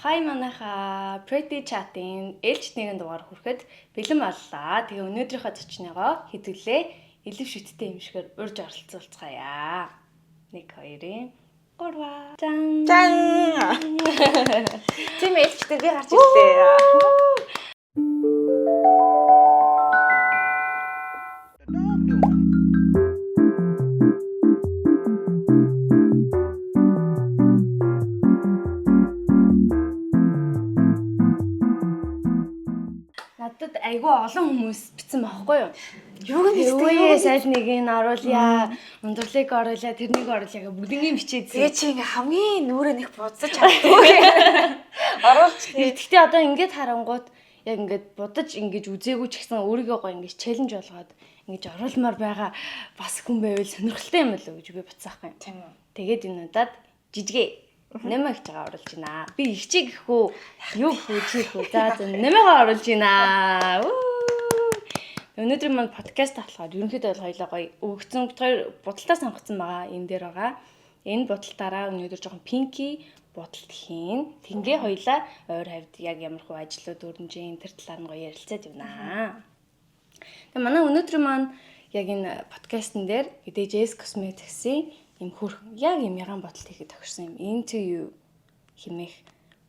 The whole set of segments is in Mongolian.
Хай манайха Pretty Chat-ийн ээлжит нэгэн дугаар хүрэхэд бэлэн боллоо. Тэгээ өнөөдрийнхөө зочныгоо хэдүүлээ элэв шүттэй юм шигээр урьж оролцуулцгаая. 1 2 3. Жан. Жан. Тийм ээлжтэй би гарч ирлээ. Надад айгүй олон хүмүүс бичсэн байхгүй юу? Юуг нь Юу бичдэг? сайд нэг нь оруулъя, ундралыг оруулъя, тэрнийг оруулъя гэх бүгднийг бичээдсэн. Тэгээ чи ингээ хамгийн нүрээ нэг будсаж чаддгүй. Оруулж Гэхдээ одоо ингээд харангуут яг ингээд будаж ингэж үзээгүй ч гэсэн өөрийгөө гоё ингэж челленж болгоод ингэж оруулмаар байгаа бас хүн байвал сонирхолтой юм болов уу гэж би бодсон юм. Тийм үү. Тэгээд энэ удаад жижигэ нэмэ гэж байгаа оруулж байна. Би ихчиг гэх үү? Юу гэх үү? Чи гэх үү? За за нэмэгээ оруулж байна. Өнөөдрийн маань подкаст болохоор ерөнхийдөө бол хоёлаа гоё өгцөн бит хоёр будалтаа сонгоцсон байгаа. Энэ дээр байгаа. Энэ будалтаараа өнөөдөр жоохон пинки будалт хийн. Тэнгээ хоёлаа ойр хавьд яг ямар хуу ажлууд өрнжин тэр талаар нь гоё ярилцаад явнаа. Тэгээ манай өнөөдрийн маань яг энэ подкастн дээр DJS Cosmetics-ийн юм хөрх яг юм ягаан бодолт хийхэд тохирсон юм Into You хэмээх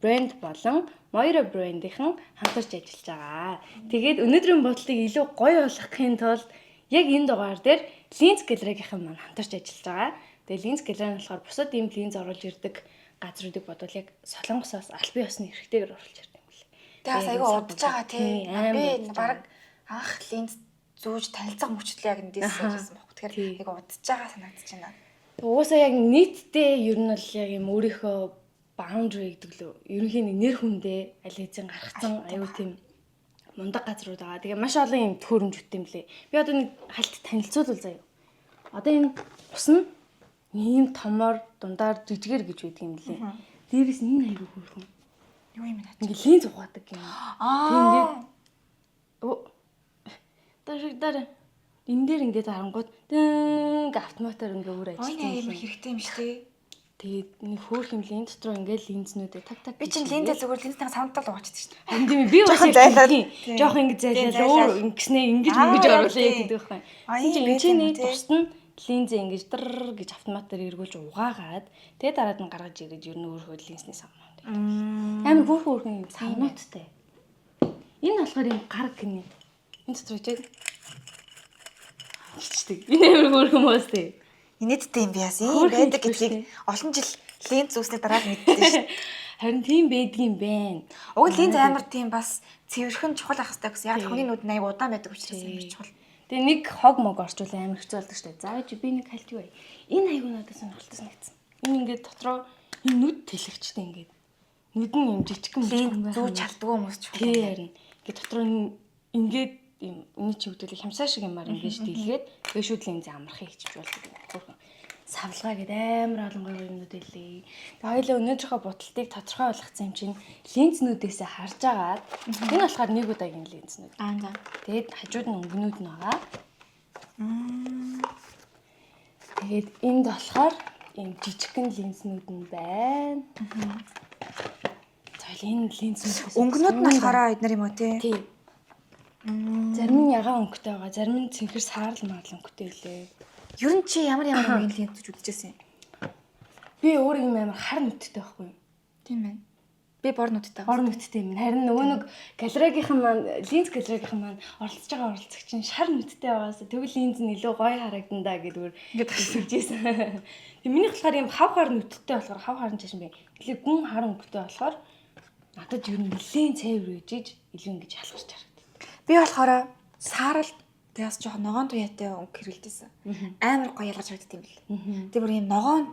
брэнд болон Moira брендийнхэн хамтарч ажиллаж байгаа. Тэгээд өнөөдрийн бодлыг илүү гоё болгохын тулд яг энэ дугаар дээр Lens Gallery-гийнхэн маань хамтарч ажиллаж байгаа. Тэгээд Lens Gallery нь болохоор бусад ийм линз оруулж ирдэг газруудыг бодвол яг Солонгосоос аль бие усны эрхтэйгээр оруулж ирдэг юм лээ. Тэгээ бас айгүй удаж байгаа тий. Амар Би удаж баг анх линз зүүж танилцах мөчлөө яг эндээс сууж байсан байхгүй. Тэгэхээр айгүй удаж байгаа санагдаж байна. Угаасаа яг нийтдээ ер нь бол яг юм өөрийнхөө boundary гэдэг лөө. Ерөнхийн нэг нэр хүндээ аль хэзээ гаргацсан аюу тийм мундаг газрууд байгаа. Тэгээ маш олон юм төхөөрөмжтэй юм лээ. Би одоо нэг хальт танилцуулбал заяа. Одоо энэ ус нь ийм томор дундаар жижигэр гэж байдаг юм лээ. Дээрээс нь энэ аюу хөөрхөн. Юу юм бэ? Ингээ линз угаадаг юм. Аа. Оо. Дараа дараа. Энэ дээр ингээд харангууд дэнг автоматар ингээ өөр Ой ажиллаж амар хэрэгтэй юм шүү дээ. Тэгээд нэг хөөх юм лин дотор ингээд линзнүүдээ так так. Би чинь линзээ зүгээр линзтэйгээ сандал угаачдаг шүү дээ. Харин тийм ээ, би бас Жохон яг зайлаад. тийм. Тийм. Жохон ингэ Тийм, зайлаад зайлаад. өөр ингэснээ ингэж Аа, мөнгөж яг оруулъя тийм. гэдэг байхгүй. Аа, Тэгсэн ийм чинь байдаг энэ юм уу, тий? тусад нь линзээ ингэж дэр гэж автоматар эргүүлж угаагаад тэгээд дараад нь гаргаж ирээд ер нь өөрөө линзний савнууд. Амар хөөх хөөрхөн юм савнуудтай. Энэ болохоор юм гар гинэ. Энэ дотор ичээд гिचдэг. Энэ амар хөөрхөн моос тий. Инээдтэй юм би яас. Ийм Хөөрхөн байдаг юм шүү гэдгийг олон жил линз зүүсний дараа л мэддээ шүү дээ. Харин тийм байдгийн бэ. Уг нь линз амар тийм бас цэвэрхэн чухал ах хэрэгтэй гэсэн. Яг л хүний нүд нь аяг удаан байдаг учраас амар чухал. Тэгээ нэг хог мог орчвол амар хэцүү болдог шүү дээ. За чи би нэг хальт юу вэ? Энэ аягүй надад сонирхолтой санагдсан. Энэ ингээд дотроо энэ нүд тэлэгчтэй ингээд нүд нь юм жижигхэн Линз мжигхэн байх. зүүж чаддгүй хүмүүс чухал. Тий харин. Ингээд дотроо ингээд юм энэ чи хөвдөл хямсаа шиг юмар ингээд дийлгээд тэгээ шүүд линз амархыг хичж болдог юм. Хөөрхөн. Савлгаа гэдэг амар олон гоё юмнууд байлээ. Тэгээ хоёлаа өнөөдрийнхөө будалтыг тодорхой болгоцсон юм чинь линзнүүдээсээ харж агаад энэ болохоор нэг удаагийн линзнүүд. Аа за. Тэгээд хажууд нь өнгөнүүд нь байгаа. Тэгээд энд болохоор ийм жижигхэн линзнүүд нь байна. За энэ линзнүүд Өнгөнүүд нь болохоор эднэр юм уу те? тий. Зарим нь ягаан өнгөтэй байгаа, зарим нь цэнхэр саарл марл өнгөтэй лээ. Ер нь чи ямар ямар өнгийн линз зүүж үзчихсэн юм? Би өөр юм амар хар нүдтэй байхгүй юу? Тийм ээ. Би бор нүдтэй. Хор нүдтэй юм. Харин нөгөө нэг галерейгийнхэн маань линз галерейгийнхэн маань оролцож байгаа оролцогч нь шар нүдтэй байгаас тэгвэл линз нь илүү гоё харагдан да гэдгээр Ингээд тэгжсэн. Тэг минийх болохоор юм хав хар нүдтэй болохоор хав хар нь чашин бэ. Тэгэхээр гүн хар өнгөтэй болохоор надад ер нь нэлээд цайвар үжиж илүү ингэж ялгарч харагдав. Би болохоор саарал тэгээс жоохон ногоон туяатай өнгө хэрэглэжсэн. Амар гоё ялгарч харагддаг юм бэл. Тэг бүр ийм ногоон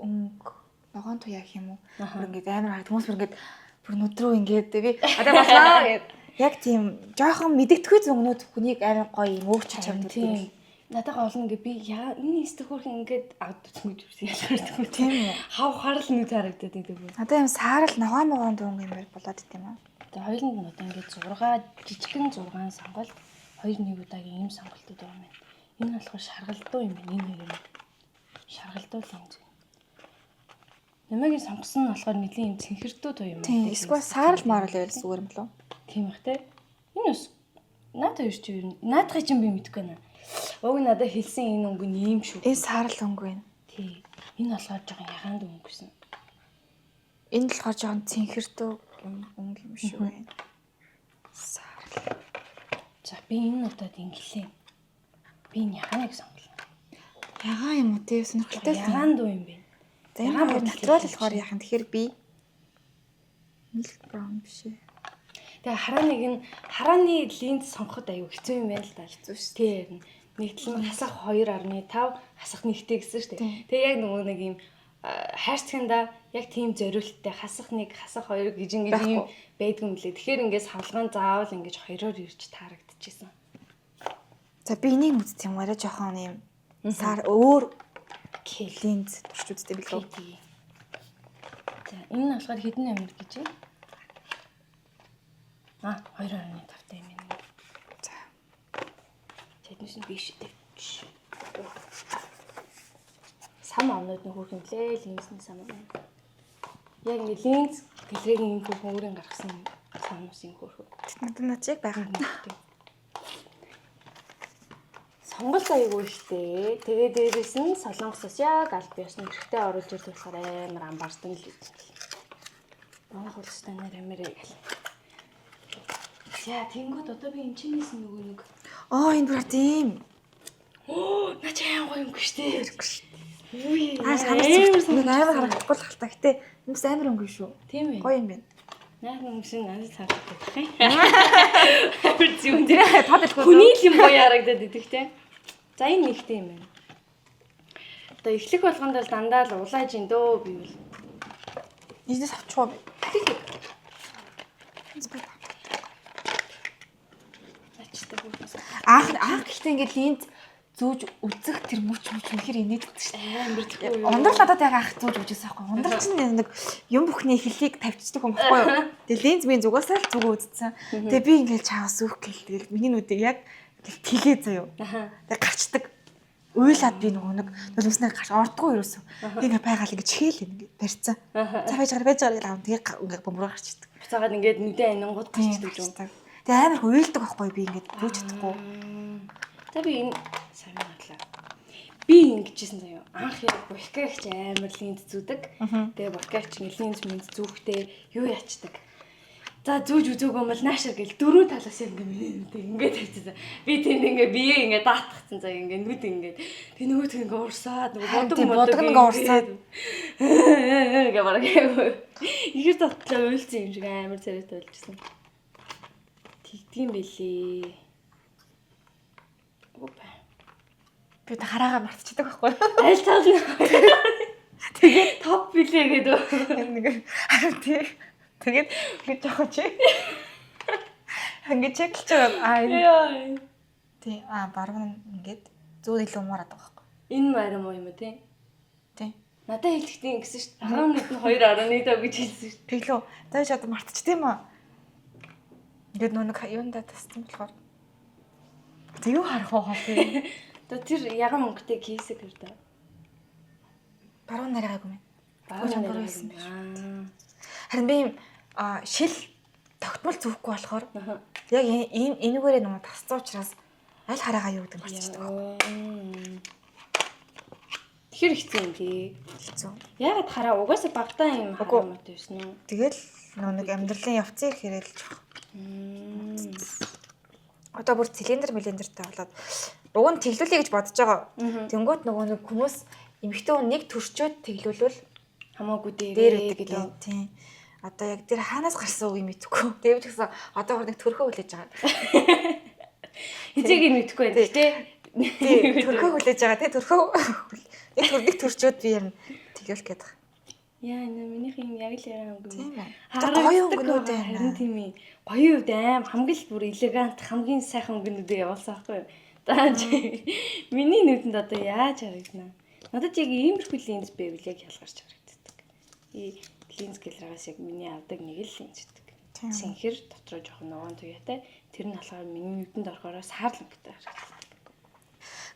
өнгө ногоон туяа гэх юм уу? Бүр ингээд амар харагд. Хүмүүс бүр ингээд бүр нүд рүү ингээд би одоо боллоо гэд. Яг тийм жоохон мэдэгдэхүй зөнгнүүд хүнийг амар гоё юм өөгч чаддаг Тийм. юм. Надад гол нь ингээ би яа энэ истэх хөрх ингээд авд үтсэн гэж үсэн ялгардаг. Тийм үү? Хав хар л нүд харагдаад байдаг. Надад юм саарал ногоон могоон дүүнг юм болоод идэм юм. Тэгээ хоёуланд нь одоо ингээд 6 жижигхэн 6 сонголт, 2 нэг удаагийн ийм сонголтууд байгаа юм байна. Энэ болохоор шаргалдуу юм байна. Энэ хоёр нь. Шаргалдуу линз. Намайг сонгосон нь болохоор нэлийн юм цэнхэрдүү туяа юм. Тийм, эсвэл саарал марал байвал зүгээр юм болов. Тийм бах те. Энэ бас наад хоёр чи юу? Наадхыг чинь би мэдэхгүй байна. Уг нь надад хэлсэн энэ өнгө нь ийм шүү. Энэ саарал өнгө байна. Тий. Энэ болохоор жоохон ягаанд өнгөсөн. Энэ болохоор жоохон цэнхэрдүү өнгө юм шүү байна. Саарал. За би энэ удаад инглээ. Би энэ ягааныг сонголоо. Ягаан юм уу те? Сонирхолтой л юм. Ягаан дуу юм бэ. За энэ хоёр натурал болохоор яхан тэгэхээр би milk brown биш ээ. Тэгээ харааныг нь харааны линз сонгоход аюу хэцүү юм байна л да. Хэцүү шүү. Тийм. Нэг тал нь хасах 2.5, хасах 1-тэй гэсэн шүү дээ. Тэгээ яг нөгөө нэг юм хайрцагтаа яг тийм зориулттай хасах 1, хасах 2 гэж ингэж юм байдгүй юм лээ. Тэгэхээр ингээд савлгаан заавал ингэж хоёроор ирж таарагдчихсан. За би энийг үзсэн юм арай жоохон юм сар өөр линз турч үзтээ билүү. За энэ нь болохоор хэдэн номер гэж вэ? А 2.5 таа юм байна. За. Тэднээс нь биш тавьчих. Сам амнууд нь хөөрхөн лээ, линзний сам байна. Яг ингэ линз галерейн юм хөөрхөн өөрийн гаргасан самнаас юм хөөрхөн. Надад над яг байгаа. Сонголт аягүй ихтэй. Тэгээ дээрэс нь Солонгосоос яг аль биесны хэрэгтэй оруулж ирдэг болохоор амар амбардан л юм. Монгол улстай нэр амирэ гэл. За тэнгууд одоо би энэ чинээс нөгөө нэг Аа энэ бүр тийм. Оо наа чи аим гоё юм штэ. Үгүй. Аа санаас нэг амар харагдахгүй л хальта. Гэтэ юмс амар өнгө шүү. Тийм ээ. Гоё юм байна. Наа хүмүүс нь надад харагдах юм. Амар зүүн дээр Тод илгүй. хүний л юм гоё харагдаад идэх те. За энэ нэгтэй юм байна. Одоо эхлэх болгонд л дандаа л улааж ин дөө би бол. Эзнээс авчих уу би? Ачтай хүүхнээс. Анх гэхдээ ингээд линз зүүж үзэх тэр мөч мөч үнэхэр инээддэг шүү дээ. Амар тэгэхгүй. Ундрал надад яг анх зүүж үзсэн байхгүй. Ундрал чинь нэг юм бүхний хэлийг тавьчихдаг юм байхгүй юу? Тэгээ линз минь зугаасаа л зүгөө үзсэн. Тэгээ би ингээд чаавас үх гэл тэгэл миний нүдийг яг ингээл тэлээ заяо. Тэгээ гарчдаг. Уйлаад би нөгөө нэг нулимснаа гарч ордгоо ерөөсөө. Би ингээд байгаал ингээд чихээл ингээд барьцсан. За байж гараа байж гараа гэл аав тэгээ ингээд бөмбөрөө гарчдаг. Буцаагаад ингээд нүдэ анингууд гарчдаг юм. Тэгээ амар их уйлдаг байхгүй би ингээд зүүж чадахгүй. За би энэ сайн бодлоо. Би ингэжсэн заяа. Анх яг булкагч амар линз зүүдэг. Тэгээ булкагч ингэ линз минз зүүхтэй юу ячдаг. За зүүж үзээгүй юм бол наашаа гэл дөрөв талаас ингээ миний нүдэ ингээ тавьчихсан. Би тэнд ингээ бие ингээ даатгцсан заяа ингээ нүд ингээ. Тэг нөгөөт ингээ урсаад нөгөө Харин бодог тийм, модог бодог нь ингээ урсаад. гэ бараг ихэр татлаа уйлсан юм шиг амар царайтай болчихсон. Тэгдгийм бэлээ. Опа. Би тэ хараагаа мартчихдаг байхгүй. Аль тал нь. Тэгээд топ билээ гэдэг. Нэг харин тий. Тэгээд би жоохон чи. Ингээд чеклж байгаа. Аа энэ Яа. тий. Аа баруун нь ингээд зүүн илүү муураад байгаа байхгүй. Энэ марим уу юм уу те? Тий. Надад хэлэхдээ ингэсэн шүү дээ. Баруун нүд нь 2.5 гэж хэлсэн шүү дээ. Тэглүү. За чи одоо мартчихд юм аа. Ингээд нөө нэг юундаа тассан болохоор. За юу харах вэ хоо би? Одоо тэр яган өнгөтэй кейсэг хэр даа. Баруун нарайгаагүй юм. Баруун буруу нарайг хэлсэн юм байна. Харин би юм шил тогтмол зүүхгүй болохоор Аа. яг ийм энүүгээрээ нөгөө тасцсан учраас аль хараагаа юу гэдэг мартчихдаг байхгүй. Тэгэхээр хэцүү юм тий. Хэцүү. Яагаад хараа угаасаа багтаа юм Үгүй. хараа мот байсан уу? Тэгэл нөгөө нэг амьдралын явцын ихээр л жоох. Одоо бүр цилиндр милиндертэй болоод уг нь тэглүүлье гэж бодож байгаа. Тэнгүүт нөгөө нэг хүмүүс эмэгтэй хүн нэг төрчөөд тэглүүлвэл Хамаагүй дээр дээр өгдөг гэдэг. гэдэг. Тийм. Одоо яг тэр хаанаас гарсан үг юм мэдэхгүй. Тэгээд ч гэсэн одоо бүр нэг төрхөө хүлээж байгаа. Хизээг нь мэдэхгүй байна тий. Тийм, төрхөө хүлээж байгаа тий төрхөө. Нэг төр нэг төрчөөд би юм тэглүүлэх гээд байгаа. Яа энэ минийх юм яг л яа өнгө. Тийм ээ. Тэр гоё өнгөнүүд байна. Харин тийм ээ. Гоё үед аим хамгийн л бүр элегант хамгийн сайхан өнгөнүүдээ явуулсан байхгүй юу? За чи миний нүдэнд одоо яаж харагдана? Надад яг иймэрхүү линз байвал яг ялгарч харагддаг. И линз гэлрагаас яг миний авдаг нэг л линз гэдэг. Тийм. Цэнхэр дотроо жоохон ногоон туяатай. Тэр нь болохоор миний нүдэнд орохороо саарл өнгөтэй харагддаг.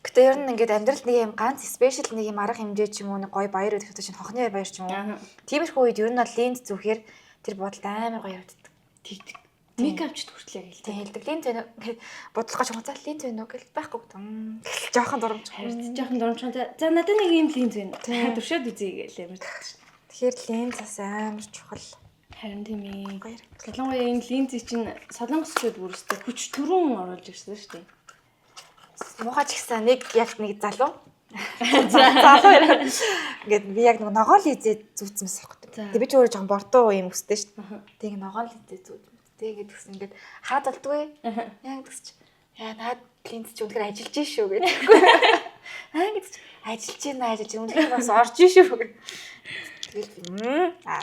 Гэтэ ер нь ингээд амьдралд нэг юм ганц special нэг юм арга хэмжээ ч юм уу, нэг гоё баяр гэдэг чинь хонхны баяр ч юм уу. Тиймэрхүү үед ер нь бол линз зүүхээр тэр бодолд амар гоё явагддаг. Тэгдэг. Мейкапчд хүртэл яг хэлдэг. Хэлдэг. Линз байна уу? Ингээд бодлого ч юм уу. За линз байна уу гэл байхгүй. Жоохон дурамч. Харин жоохон дурамч. За надад нэг юм линз байна. Туршаад үзье гэл амар тэгдэг. Тэгэхээр линз бас амар чухал. Харин тийм ээ. Ялангуяа энэ линзийг чинь солонгосчууд бүрстэй хүч түрүүн оруулж ирсэн шүү дээ. Муухай ч гэсэн нэг яг нэг залуу. Залуу яриа. Ингээд би яг нэг ногоон линзээ зүүцсэн байсан байхгүй. Тэгээ би ч өөрөө жоохон бордоо юм өстэй шүү дээ. Тэгээ ногоон линзээ зүүцсэн. Тэгээ ингээд тэгсэн ингээд хаад болдгүй. Яг тэгсч яа наад линз чи үнэхээр ажиллаж шүү гэдэг. Аа ингэж ажиллаж байна ажиллаж байна. Үнэхээр бас орж шүү гэх. Тэгэл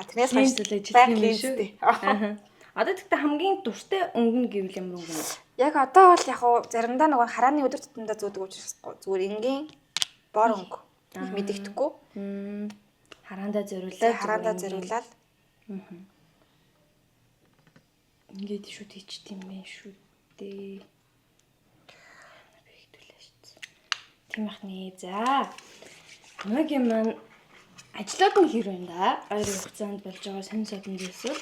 тэрнээс хойш ажиллах юм шүү. Одоо тэгтээ хамгийн дуртай өнгө нь гэвэл ямар өнгө вэ? Яг одоо бол яг уу заримдаа нөгөө харааны өдөр тутамдаа зүүдэг учраас зүгээр энгийн бор өнгө. Их мэдэгдэхгүй. Хараандаа зориулаад хараандаа зориулаад. Ингээд шүт хийчт юм бэ шүү дээ. Бэгдүүлээ шүү. Тийм ах нэ. За. Өнөөгийн маань ажлууд нь хэр байна да? Ойрын хугацаанд болж байгаа сонин содон зүйлсүүд.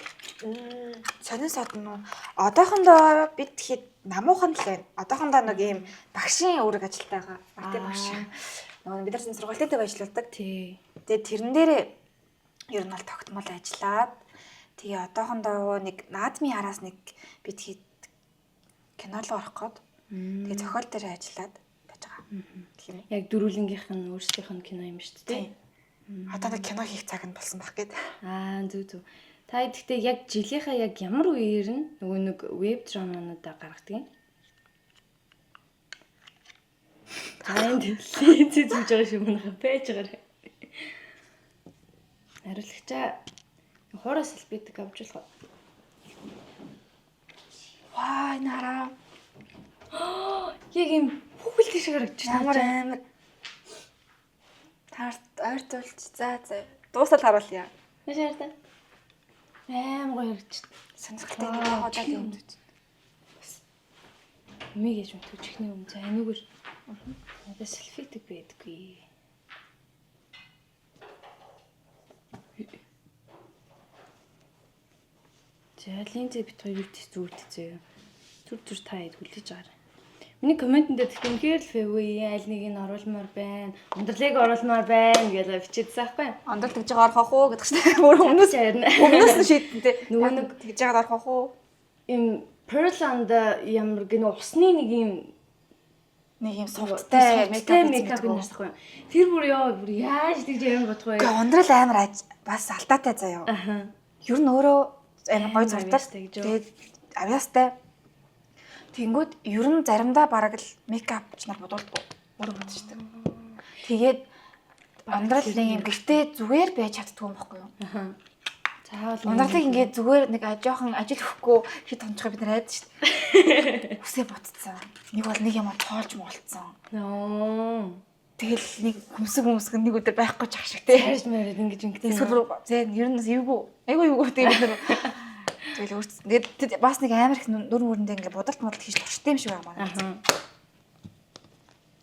Сонин содон уу? Одоохондоо бид хэд намуухан л байна. Одоохондоо нэг ийм багшийн үүрэг ажилтай байгаа. Мати багш. Нөгөө бид нар сургалтын төв ажилладаг. Тий. Тэгээд тэрэн дээрээ ер нь бол тогтмол ажиллаад тэгээ одоохондоо нэг наадмын араас нэг бид хэд кино руу орох гээд тэгээ зохиол дээр ажиллаад байж байгаа. Тийм. Яг дөрүлөнгийнх нь өөрсдийнх нь кино юм шүү дээ. Одоо нэг кино хийх цаг нь болсон баг гээд. Аа зүг зүг. Та гэхдээ яг жилийнхаа яг ямар үеэр нь нөгөө нэг веб драмануудаа гаргадаг юм? Та энд линз зүүж байгаа шиг манайха байж байгаа. Хариулагчаа хуурай салбидаг авч болох уу? Ваа энэ хараа. Яг юм хүүхэлтэй шиг харагдчих. Ямар амар таарт ойртуулч за за дуусаад харуулъя. Маш хайртай. Аим гоё харагдчих. Сонирхолтой нэг хоолой юм зүт. Миг яаж мэдвэ чихний юм за энүүгээр надад селфидэг байдаггүй. За линзээ бит хоёр юу тийч зүрт зөө. Зүр зүр та хэд хүлээж аваарай. Миний комментэнд дээр тэгт үнэхээр л фэвэ аль нэг нь оруулмаар байна. Ундралыг оруулмаар байна гэж бичээдсэн аахгүй. Ондрал тэгж байгаа орох уу гэдэг чинь бүр өмнөөс харин өмнөөс нь шийдэн те. Нөгөө нэг тэгж байгаа орох уу? Им Pearl-анд ямар гэнэ усны нэг юм нэг юм сувттай мейкап нэрсэхгүй. Тэр бүр ёо бүр яаж тэгж юм бодох вэ? Гэхдээ ундрал амар бас алдаатай заяа. Аха. Ер нь өөрөө амар гоё зурдаг. Тэгээд авьяастай. Тэнгүүд ер нь заримдаа бараг л мейкап ч нар бодуулдаггүй. Өөрөө бодчихдаг. Тэгээд ундрал нэг юм гэртээ зүгээр байж чаддгүй юм баггүй юу? Аха. Заавал ундралыг ингээд зүгээр нэг жоохон ажил өгөхгүй хит хонцохыг бид нар айд шүү дээ. Үсээ ботцсон. Нэг бол нэг юм тоолж молцсон. Ноо. Тэгэл нэг хөмсөг хөмсөг нэг өдөр байхгүй ч ах шиг те. Хайж мэрээд ингэж ингэдэг. Эсвэл бүр зэ ер нь эвгүй. Айгүй эвгүй тэгээ бид нар тэгэл өөрт. Тэгээд бас нэг амар их нүр мөрөндөө ингээд будалт модалт хийж турштай юм шиг байгаа манай. Аха.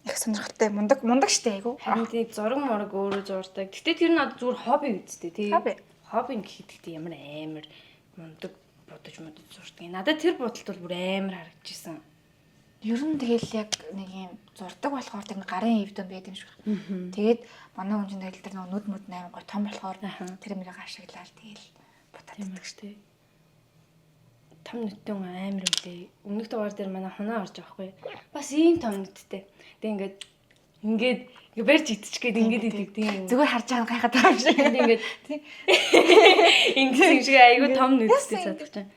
Их сонирхолтой мундаг мундаг штэ айгүй. Харин тийм зураг мураг өөрөө зурдаг. Гэтэ тэр нь одоо зүгээр хобби үсттэй тий. Хобби. Хобби гэхэд гэхдээ ямар амар мундаг будаж модаж зурдаг. Надад тэр будалт бол бүр амар харагдчихсан. Ер нь тэгэл яг нэг юм зурдаг болохоор тэр гарын эвдэн байд юм шиг. Тэгээд манай хүн чинь тэгэл тэр нөгөө нүд мүд амар гой том болохоор тэр мөрийг ашиглаад тэгэл буутаад шүү дээ. Том нүдтэй хүн амар юм лээ. Өмнөх дугаар дээр манай хунаа орж байгаа хгүй. Бас ийм том нүдтэй. Тэг ингээд ингээд ингээ барьж идчих гээд ингээд идэг тийм. Зүгээр харж байгаа нь гайхаад байгаа юм шиг. Ингээд ингээд юм шиг айгүй том нүдтэй задах чинь.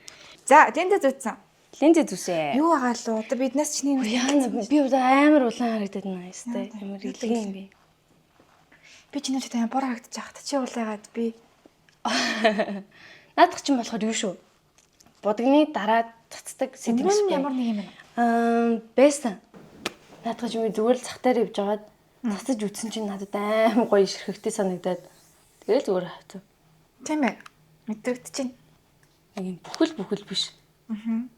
За, линзээ зүүцсэн. Линзээ зүүсээ. Юу байгаа л одоо биднээс чиний Яана би одоо амар улаан харагдаад байна ёстой. Ямар илгэн юм бэ? Би чиний ч тийм бор харагдчих хат. Чи улаагаад би Наадах чинь болохоор юу шүү? Будагны дараа цацдаг setting spray. Ямар нэг юм бэ? Аа, байсан. Наадах чинь зүгээр л зах дээр явж байгаад цацаж үтсэн чинь надад амар гоё ширхэгтэй санагдаад тэгэл зүгээр хавцав. Тийм ээ. Мэдрэгдэж чинь. Нэг юм бүхэл биш. Аа.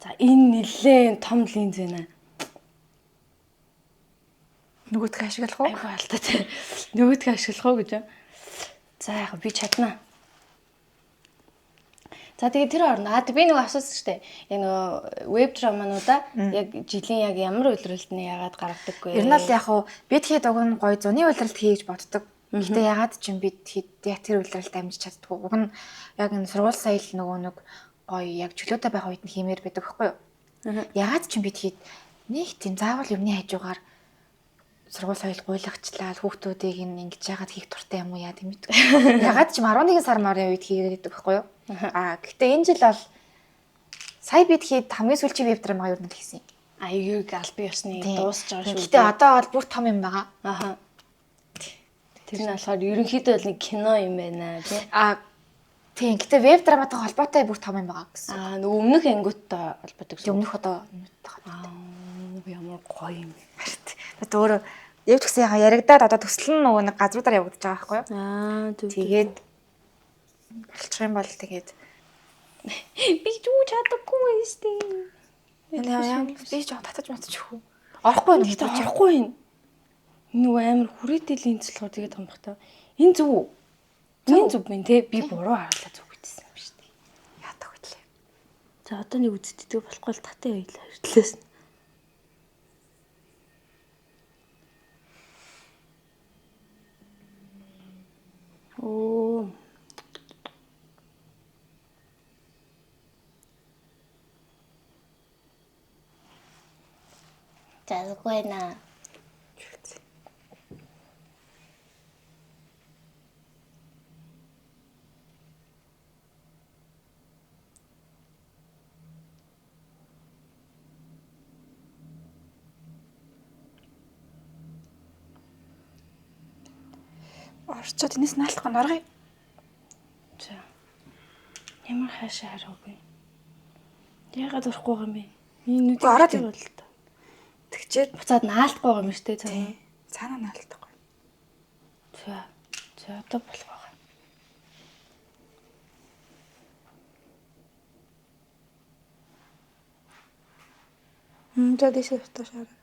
За энэ нэлээд том линз байна. Нөгөөдхөө ашиглах уу? Айгу алдаа. Нөгөөдхөө ашиглах уу гэж. За яг би чадна. За тэгээ тэр оронд би нөгөө асуусан шүү дээ. Яг нөгөө веб драмануудаа яг жилийн яг ямар улиралд нь яагаад гаргадаггүй. Ер нь л яг уу бид хэд уг нь гоё зуны улиралд хий гэж боддог. Гэтэ ягаад ч юм бид хэд яг тэр улиралд амжиж чаддгүй. Уг нь яг энэ сургууль соёл нөгөө нэг гоё яг чөлөөтэй байх үед нь хиймээр байдаг байхгүй юу? Ягаад ч юм бид хэд нэг тийм заавал юмны хажуугаар сургууль соёл гуйлагчлаа хүүхдүүдийг ингэж яагаад хийх дуртай юм уу яа тийм мэдгүй. Ягаад ч юм 11 сар марын үед хийгээд байдаг байхгүй юу? Аа гэтээ энэ жил бол сая бид хэд хамгийн сүүлчийн веб драмаа юу нэг хийсэн. Аяг албан ёсны дуусч байгаа шүү. Гэтэ одоо бол бүр том юм байгаа. Аха. Тэр нь болохоор ерөнхийдөө бол нэг кино юм байна тий. Аа тийм. Гэтэ веб драматай холбоотой бүр том юм байгаа гэсэн. Аа нөгөө өмнөх ангиудтай холбоотой гэсэн. Өмнөх одоо өмнөдтэй холбоотой. Аа ямар гоё юм. Харин өөрөө яг ч гэсэн яга яригадаад одоо төсөл нь нөгөө нэг газруудаар явагдаж байгаа байхгүй юу? Аа зөв. Тэгээд болчих юм бол тэгээд би ч юу чадахгүй шүү дээ. Яа би ч татаж матчих үү. Орохгүй юм гэдэг орохгүй юм. Нөгөө амар хүрээтэй линз болохоор тэгээд байгаа юм бах та. Энэ зөв үү? Энэ зөв мэн те би буруу харлаа зөв гэжсэн юм шүү дээ. Яадаг вэ? За одоо нэг үзтдэг болохгүй л татаа байлаа эртлээс. Оо. Залгүй наа. Орчоод энэс наалдахгүй норгоё. За. Ямар хаашаа хараагүй. Яагаад орохгүй байгаа юм бэ? Миний нүд ороод бол л та. Тэгчээд буцаад наалдахгүй байгаа юм шүү дээ цаана. Цаана наалдахгүй. За. За одоо болох байгаа. За дэшээ утаа шаараа.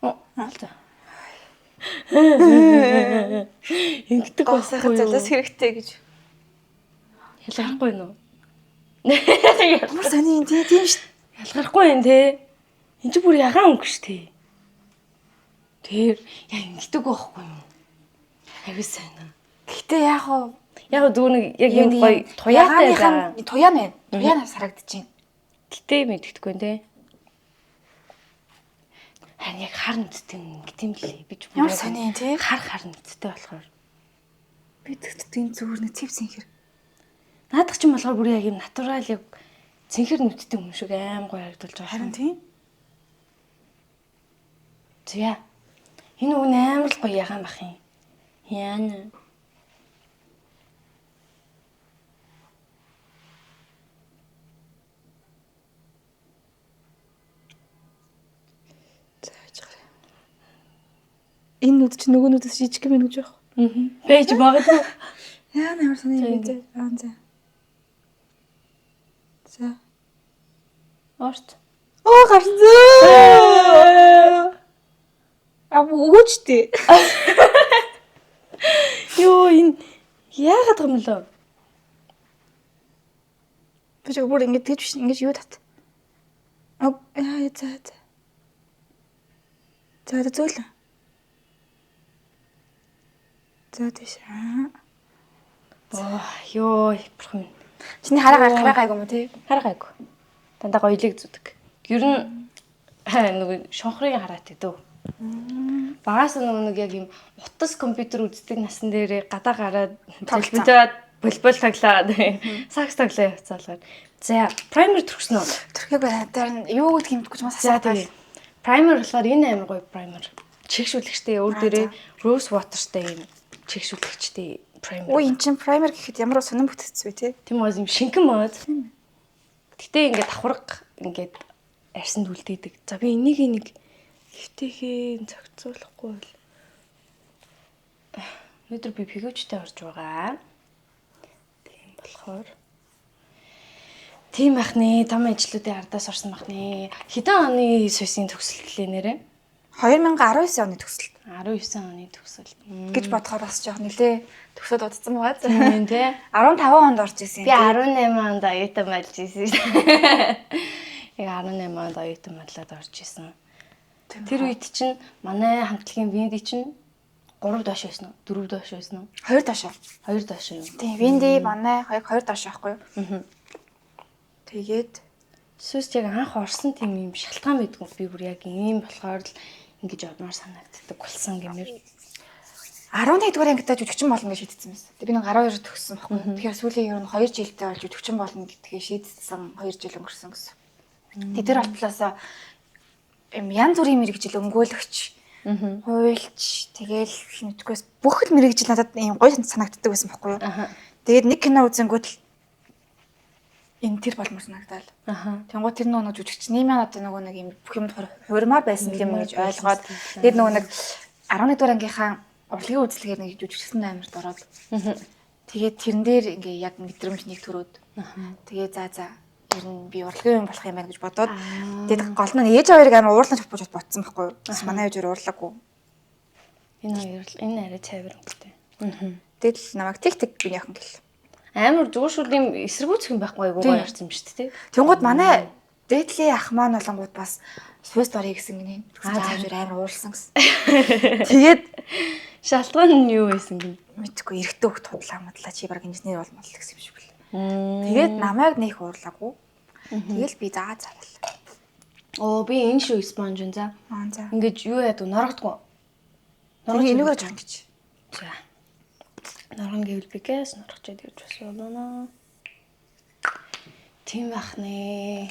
Оо, наалдаа. Ингэдэг байхгүй юу? Золиос хэрэгтэй гэж. Ялгархгүй нүү? Ямар сони юм тий тийм шүү. Ялгархгүй юм те. Энд чи бүр ягаан өнгө шүү те. Тэр яа ингэдэг байхгүй юу? Аюу сайн аа. Гэтэ яг уу яг зүгээр нэг яг юм гоё туяатай байгаа. Туяа нэ. Туяа нас харагдчихээн. Гэтэ мэддэхгүй те. Харин яг хар нүдтэй ингэт юм лээ. Би ч ямар сони юм тий? Хар хар нүдтэй болохоор би тэгтээ зүгээр нэг цэв цэнхэр. Наадах ч юм болохоор бүр яг юм натурал яг цэнхэр нүдтэй юм шиг аим гоё харагдуулж байгаа. Харин тийм. Зя. Энэ үн амар л гоё ягаан бах юм. Яана. Энэ нүд чи нөгөө нүдээс жижиг юм гэж байх. Аа. Байж магадгүй. Яа ямар сони юм бэ? Аа за. За. Орт. Оо гарсан. Аа өгөөч тий. Йоо энэ яагаад юм лөө? Би ч бүр ингэж тэгж биш ингэж юу тат. Аа яа за за. За зөөлөн. За тийш. Оо ёо бурхан. Чиний хараа гараа гайгүй юм уу тий? Хараа гайгүй. Дандаа гоёлыг зүдэг. Ер нь нөгөө шонхрын хараат гэдэг. Багаас нөгөө нэг яг юм утас компьютер үздэг насан дээрээ гадаа гараад тоглоод волейбол тоглоод сакс тоглоо явцаалгаар. За праймер төрсөн үү? Төрхийг байна. Тэр нь юу гэдгийг мэдэхгүй ч бас асуугаад. Праймер болохоор энэ амар гоё праймер. Чигшүүлэгчтэй өөр дээрээ rose waterтэй юм чигшүүлэгчтэй праймер. Ой эн чин праймер гэхэд ямар сонин бүтцсэн бэ те? Тийм үү юм шингэн мод. Гэтэ ингээд давхарга ингээд арьсанд үлдээдэг. За би энийг нэг хэвтэйхээ зохицуулахгүй бол өнөөдөр би пигөчтэй орж байгаа. Тийм болохоор тийм байх нэ. Том ажлуудын ардаас орсон байх нэ. Хэдэн оны суйсын төгсөлтлээ нэрээ? 2019 оны төгсөлт 19 оны төгсөлт. гэж бодохоор бас жоох нэлээ төгсөөд удацсан байгаа. Тийм тий. 15 онд орж исэн. Би 18 онд оюутан болж исэн шүү дээ. Яг 18 онд оюутан болоод орж исэн. Тэр үед чинь манай хамтлагийн Винди чинь 3 доош байсан уу? 4 доош байсан уу? 2 доош. 2 доош юм. Тийм, Винди манай 2 доош байхгүй юу? Аа. Тэгээд Сүс яг анх орсон тийм юм шалтгаан байдгүй. Би бүр яг ийм болохоор л ингэж одмоор санагддаг болсон гэмээр. 11 дугаар ангидаа жүжигчин болно гэж шийдсэн байсан. Тэгээ би нэг 12 төгссөн байхгүй. Тэгэхээр сүүлийн ер нь 2 жилдээ болж жүжигчин болно гэдгээ шийдсэн 2 жил өнгөрсөн гэсэн. Тэгээ тэр болтлоосоо юм янз бүрийн мэрэгжил өмгөөлөгч, хуульч, тэгэл мэдгүйс бүх л мэрэгжил надад ийм гоё санагддаг байсан байхгүй юу. Тэгээд нэг кино үзэнгүүт л энэ тэр болмоор санагдаал. Тэнгуут тэр нөгөө жүжигчний маань одоо нөгөө нэг юм бүх юмд хуурмаар байсан юм гэж ойлгоод тэгээд нөгөө нэг 11 дугаар ангийнхаа урлагийн үзлэгээр нэг жүжигчсэн амирт ороод тэгээд тэрэн дээр ингээ яг мэдрэмж нэг төрөөд тэгээ за ер нь би урлагийн юм болох юм байна гэж бодоод тэгээд гол нь ээж хоёрыг амар уурлан чадвар бодсон байхгүй юу. Манай ээж хоёр уурлаагүй. Энэ хоёр л энэ арай цайвар өнгөтэй. Тэгэл намайг тэг тэг би яхан гэл. Амар зүгээр шүл юм эсэргүүцэх юм байхгүй айгуу гоё орсон юм шүү дээ. Тэнгууд манай дээдлийн ах маань болонгууд бас суйст орё гэсэн гинэ. Тэгсэн чинь амар уурлсан гэсэн. Тэгээд шалтгаан нь юу байсан гин? Мэдгүй эрэгтэй хөлт худлаа мудлаа чи баг инженер болмол гэсэн юм шиг бэл. Тэгээд намайг нэх уурлаагүй. Тэгэл би заа заавал. Оо би энэ шүү спонж юм за. Аа за. Ингэж юу яадаг норогдгоо. Норогд энүүгээр жоох гэж. За. Норгон гэвэл би гэс норгочод ирж бас болно. Тийм бах нэ.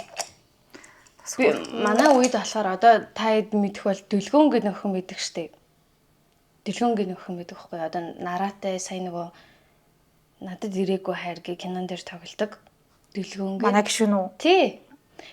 Би манай үед болохоор одоо та хэд мэдэх бол дүлгөөн гэдэг нөхөн байдаг штеп. Дүлгөөн гэдэг нөхөн байдаг хгүй. Одоо нараатай сая нөгөө надад ирээгүй хайр гэ кинон дээр тоглодог. Дүлгөөн гэ. Манай гişүн үү? Тий.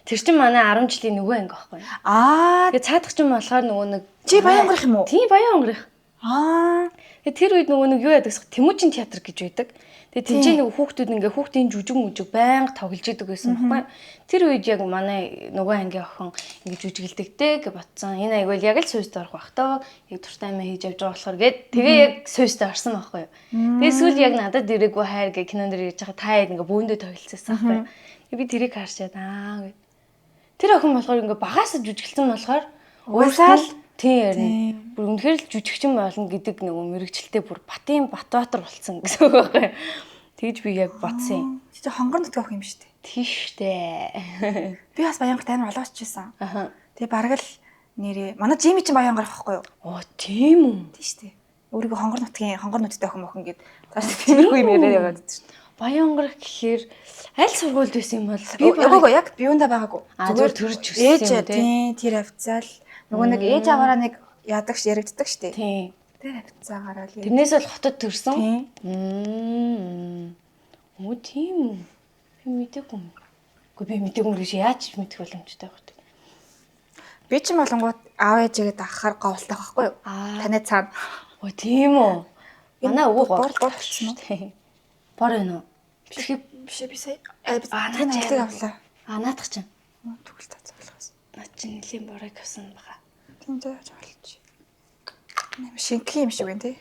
Тэр чинь манай 10 жилийн нөгөө анги байхгүй. Аа. Тэгээ цаадах чинь болохоор нөгөө нэг чи баян өнгөрөх юм уу? Тий, баян өнгөрөх. Аа. Тэгээ тэр үед нөгөө нэг юу яадаг вэ? Тэмүүжин театр гэж байдаг. Тэгээ тэнцээ нэг хүүхдүүд ингээ хүүхдийн жүжиг мүжиг байнга тоглож идэг байсан байхгүй. Тэр үед яг манай нөгөө ангийн охин ингээ жүжиглдэг дээ гэж бодсон. Энэ айгуул яг л сүйст орох бах тоо. Яг дуртай юм хийж явж байгаа болохоор гээд тэгээ яг сүйст орсон байхгүй. Тэгээ сүүл яг надад ирээгүй хайр гэ кинон дэр ирж байгаа та хэд ингээ бөөндөө тоглолцсон байхгүй. Би тэрийг харчаад аа гэд. Тэр охин болохоор ингээ багасаа жүжиглсэн болохоор уусаал тийм ярина. Бүр үнэхээр л жүжигчин болно гэдэг нөгөө мэрэгчлээ бүр Батын Батбаатар болсон гэсэн үг байхгүй. Тэгж би яг бодсон юм. Чи хонгор нутгийн охин юм шүү дээ. Тийш дээ. Би бас Баянгарт амар олон очиж байсан. Аа. Тэгээ бараг л нэрээ манай Жими чинь Баянгарх байхгүй юу? Оо тийм үү. Тийш дээ. Өөрийгөө хонгор нутгийн хонгор нүдтэй охин охин гэд цааш тиймэрхүү юм яриа яваад байдаг шүү дээ. Баянгарх гэхээр аль сургуульд байсан юм бол би үгүй яг биюунда байгаагүй. Зүгээр төрж өссөн юм тий. Тэр авцаал нөгөө нэг ээж аваараа нэг яадаг ш яригддаг штэ. Тийм. Тэр авцаагаараа л. Тэрнээс бол хотод төрсөн. Тийм. Өө тийм үү. Би мдэггүй юм. Үгүй би мдэггүй юм гэж яаж мэдэх боломжтой байх вэ? Би ч болонгууд аав ээжигээ дагахаар говьлтай байхгүй юу? Таны цаана. Өө тийм үү. Манай өвөө бор болсон уу? Бор байна уу? Биш би сая наад чи авлаа. Аа наадах чинь. Тэгвэл та цаалгаас. Наад чинь нэлийн борыг авсан баха. Тийм заа жаалч. Нэм шингэн юм шиг байна тий.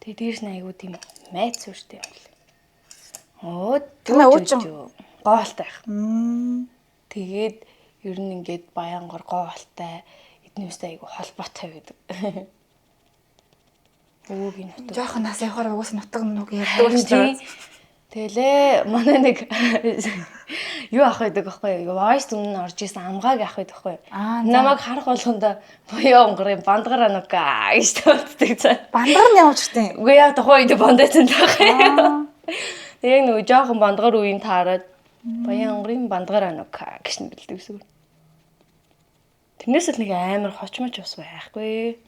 Тэгээ дээрс нь айгуу тийм майц сүртэй юм л. Оо танай уучин гоолтой байх. Тэгээд ер нь ингээд баянгор гоолтой эднээсээ айгуу холбоотой байдаг. Өвөгийн нутаг. Жохон нас явахаар угаас нутаг нүг ярьдаг болчихлоо. Тэгэлээ манай нэг юу ах байдаг аахгүй юу? Voice өмнө нь орж исэн амгааг ах байдаг аахгүй юу? Намайг харах болгондоо буяа онгорын бандгар анука гэж тавьддаг за. Бандгар нь ямар ч тийм. Үгүй яа тухайн үед бандайсан таах юм. Яг нөгөө жоохон бандгар үеийн таарад буяа онгорын бандгар анука гэж нэрлэдэг гэсэн. Тэрнээс л нэг амар хочмоч бас байхгүй.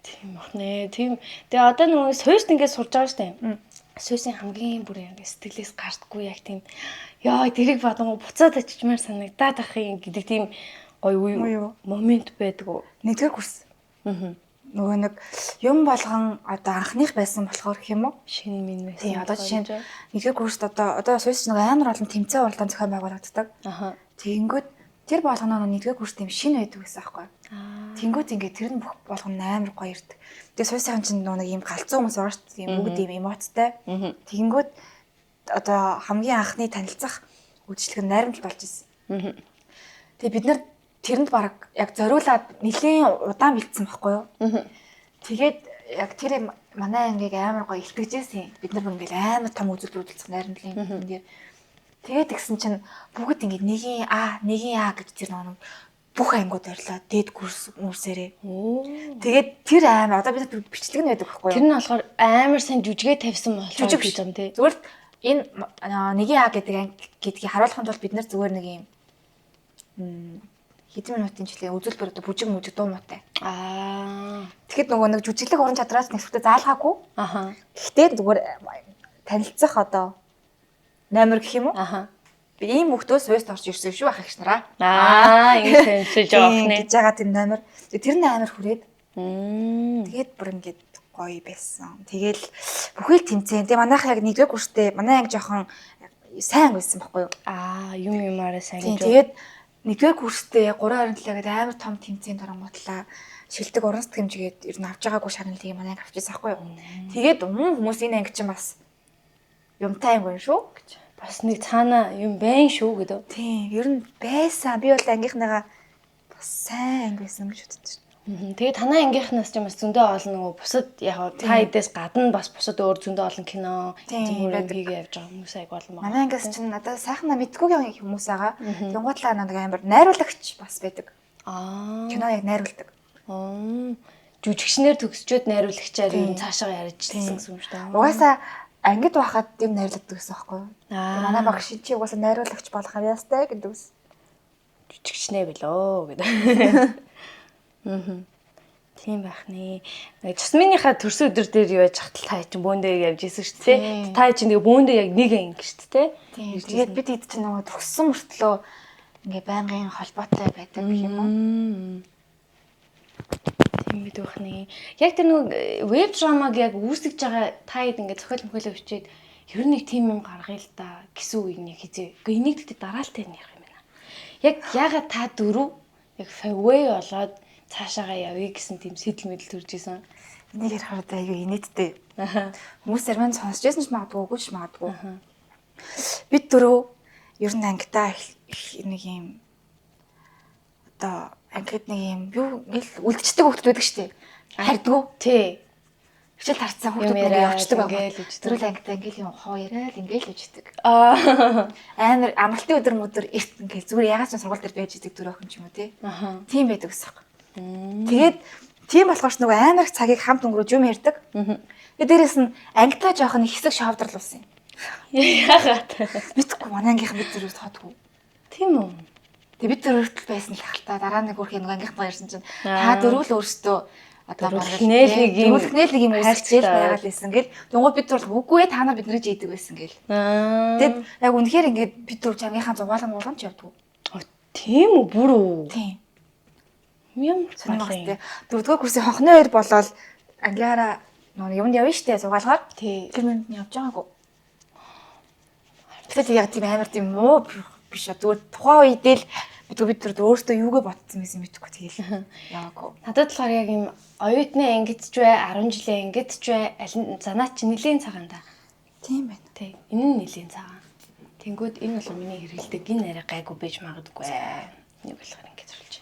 Тийм бах нэ. Тийм. Тэгээ одоо нөгөө суйст ингээд сурж байгаа штэ. Суйсын хамгийн бүр яг сэтгэлээс гардггүй яг тийм яа тэрийг бодонгоо буцаад очичмаар санагдаад ах юм гэдэг тийм гоё үе момент байдаг уу? Нэгдүгээр курс. Аа. Нөгөө нэг юм болгон одоо анхных байсан болохоор гэх юм уу? Шинэ минь байсан. Тийм одоо жишээ нь нэгдүгээр курст одоо суйс нэг амар олон тэмцээн уралдаан зохион байгуулагддаг. Аа. Тэгэнгүүт Тэр болгоно нэгдүгээр курст юм шинэ байдаг гэсэн аахгүй. Тэнгүүт ингээд тэр нь бүх болгоно амар гоё ирдэг. Тэгээ сууй сайхан чинь нэг юм галзуу хүмүүс байгаа шүү дээ. Бүгд юм эмоцтой. Тэнгүүт одоо хамгийн анхны танилцах үйлчлэг нь найрамдалд болж ирсэн. Тэгээ бид нар тэрэнд баг яг зориулаад нэлээд удаан бэлдсэн байхгүй юу? Тэгээд яг тэр манай ангийг амар гоё илтгэжсэн. Бид нар ингээл амар том үзүүлбэр үзүүлсэн найрамдлын юм дээр. Тэгээд тэгсэн чинь бүгд ингээд нэгийн А, нэгийн А гэж тэр нэг бүх ангиуд орлоо. Дээд курс мөрсээрээ. Тэгээд тэр амар одоо бид бичлэг нь байдаг байхгүй юу? Тэр нь болохоор амар сайн жүжигээ тавьсан болохоор жүжиг биш юм тий. Зүгээр л энэ нэгийн А гэдэг анги гэдгийг харуулахын тулд бид нар зүгээр нэг юм хэдэн минутын жилийн үзүүлбэр одоо бүжиг мүжиг дуу муутай. Аа. Тэгэхэд нөгөө нэг жүжиглэг уран чадраас нэг сүртэй заалгаагүй. Аха. Гэхдээ зүгээр танилцах одоо номер гэх юм уу? Аха. Би ийм хүүхдөөс вест орж ирсэн шүү ах эгч нараа. Аа, ингэ танилцж явах нэ. Гэж байгаа тэр номер. Тэр нь амар хүрээд. Тэгээд бүр ингээд гоё байсан. Тэгэл бүхэл тэмцээн. Тэгээ манайх яг нэгдүгээр курстэй манай анги жоохон сайн байсан байхгүй юу? Аа, юм юмараа сайн гэж. Тэгээд нэгдүгээр курстэй 327 гэдэг амар том тэмцээнд оронгуутлаа шилдэг уран сэтгэмжгээд ер нь авч байгаагүй шагналыг манай анги авчихсан байхгүй юу? Тэгээд хүмүүс энэ анги чинь бас юмтай анги байна шүү гэж. Бас нэг цаана юм байна шүү гэдэг. Тийм, ер нь байсан. Би бол ангийнхныгаа бас сайн анги байсан гэж боддог. Тэгээ танай ангийнхнаас ч бас зөндөө олон нөгөө бусад яг та хэдээс гадна бас бусад өөр зөндөө олон кино зүгээр хийгээ явж байгаа хүмүүс айг олон байна. Манай ангиас чинь надад сайхнаа мэдгүйгийн хүмүүс байгаа. Тэнгуутлаа нэг амар найруулагч бас байдаг. Аа. Кино яг найруулдаг. Аа. Жүжигчнэр төгсчөөд найруулагчаар ер нь цаашаа ярьжсэн гэсэн юм шүү дээ. Угаасаа ангид байхад юм найрладаг гэсэн байхгүй юу? Манай багш чи угаасаа найруулагч болох авьяастай гэдэг ус. Жүжигчнээ билүү гэдэг. Тийм байх нэ. Жасминыхаа төрсөн өдөр дээр юу яаж хатал та чинь бөөндөө явж исэн шүү дээ. Та чинь тэгээ бөөндөө яг нэг анги шүү дээ. Тэгээд бид хэд чинь нөгөө төгссөн мөртлөө ингээ байнгын холбоотой байдаг юм уу? Тийм байдаг байх нэ. Яг тэр нөгөө веб драмаг яг үүсгэж байгаа та хэд ингээ зохиол мөхөлөө бичээд ер нь нэг тийм юм гаргая л да гэсэн үг нэг хизээ. Гэхдээ энийг тэгтээ дараалтай нь ярих юм байна. Яг ягаад та дөрөв яг фавей болоод цаашаагаа явъя гэсэн тийм сэтэл мэдэл төрж исэн. Энийг ярихаар одоо аюу инээдтэй. Хүмүүс зарим нь сонсч байсан ч магадгүй, үгүй ч магадгүй. Бид дөрөв ер нь ангидаа нэг юм одоо ангид нэг юм юу ингээл үлдчихдэг хүүхдүүд байдаг шүү дээ. Хардгүү. Тий. Хичээл тарцсан хүүхдүүд ингээ явчихдаг байгаа. Дөрөв ангидаа ингээл юм хоо яриад ингээл явчихдаг. Аа. Амар амралтын өдөр мөдөр эрт ингээл зүгээр ягаад ч сургууль дээр байж идэг дөрөв охин ч юм уу тий. Тийм байдаг гэсэн. Тэгээд тийм болохоор ч нөгөө амар их цагийг хамт өнгөрөөж юм ярьдаг. Тэгээд дээрэс нь ангидаа жоохон хэсэг шовдрлуулсан юм. Яагаад? Мэдхгүй манай ангийнхан бид зүрх тоодгүй. Тийм үү? Тэгээд бид зөрөгдөл байсан л хальтаа дараа нэг үрхийн нөгөө ангийнхаа ярьсан чинь та дөрөв л өөрсдөө одоо дөрөвлөхнээ л нэг юм үүсгэжэл байгаад байсан гэл. Тэнгууд бид зур үгүй ээ та нар биднийг жийдэг байсан гэл. Тэгээд яг үнэхээр ингээд бид дөрөв ангийнхаа зугаалan уулан ч явдгүй. Тийм үү бүр үү? Тийм. Ямар сонирхолтой. Дөрөвдүгээр курсын хонхны хоёр болоод англиараа нөгөө юмд явна штэ зугаалгаар. Тий. Тэр минут нь явж байгаагүй. Тэгэхээр яг тийм амар тийм муу биш а зүгээр тухайн үедээ л бид тэр өөртөө юугээ ботсон байсан мэдэхгүй тэгэл яваагүй. Надад болохоор яг юм оюутны ангид ч бай, 10 жилийн ангид ч бай, аль занаа чи нэлийн цагаан да. Тийм байна. Тий. Энэ нь нэлийн цагаан. Тэнгүүд энэ бол миний хэрэгэлдэг гин арай гайгүй байж магадгүй. Нэг болохоор ингэж зурлж.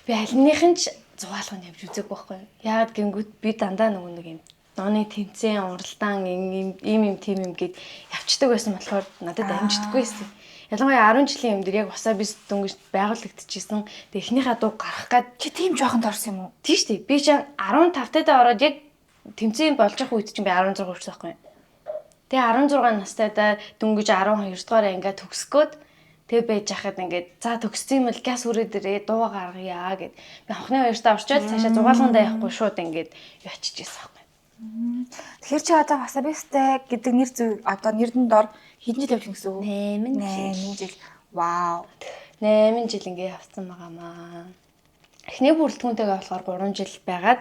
Би алиных нь ч зугаалганд явж үзээгүй байхгүй. Яагаад гингүүд би дандаа нөгөө нэг юм нооны тэмцээн, уралдаан ийм ийм тийм юм гэд явцдаг байсан болохоор надад амждаггүй байсан. Ялангуяа 10 жилийн юм дээр яг усаа бис дөнгөж байгуулагдчихсэн. Тэгээ эхнийхээ дуу гарах гад чи тийм жоохон дорсон юм уу? Тийм шүү дээ. Би чинь 15 тайдаа ороод яг тэмцээн болж явах үед чинь би 16 хүрсэн байхгүй. Тэгээ 16 настайдаа дөнгөж 12 дугаар ангиа төгсгөөд тэгээ байж хахад ингээд за төгссөн юм бол газ хүрээ дээрээ дуу гаргая гэд. Би хонхны хоёртаа орчоод цаашаа зугаалгандаа явахгүй шууд ингээд ячиж байсан байхгүй. Тэгэхээр чи одоо васабистай гэдэг нэр зүй одоо нэрдэн дор хэдэн жил явж гэсэн үг? 8 жил. 8 жил. Вау. 8 жил ингээ явцсан байгаамаа. Эхний бүрэлдэхүүнтэйгээ болохоор 3 жил байгаад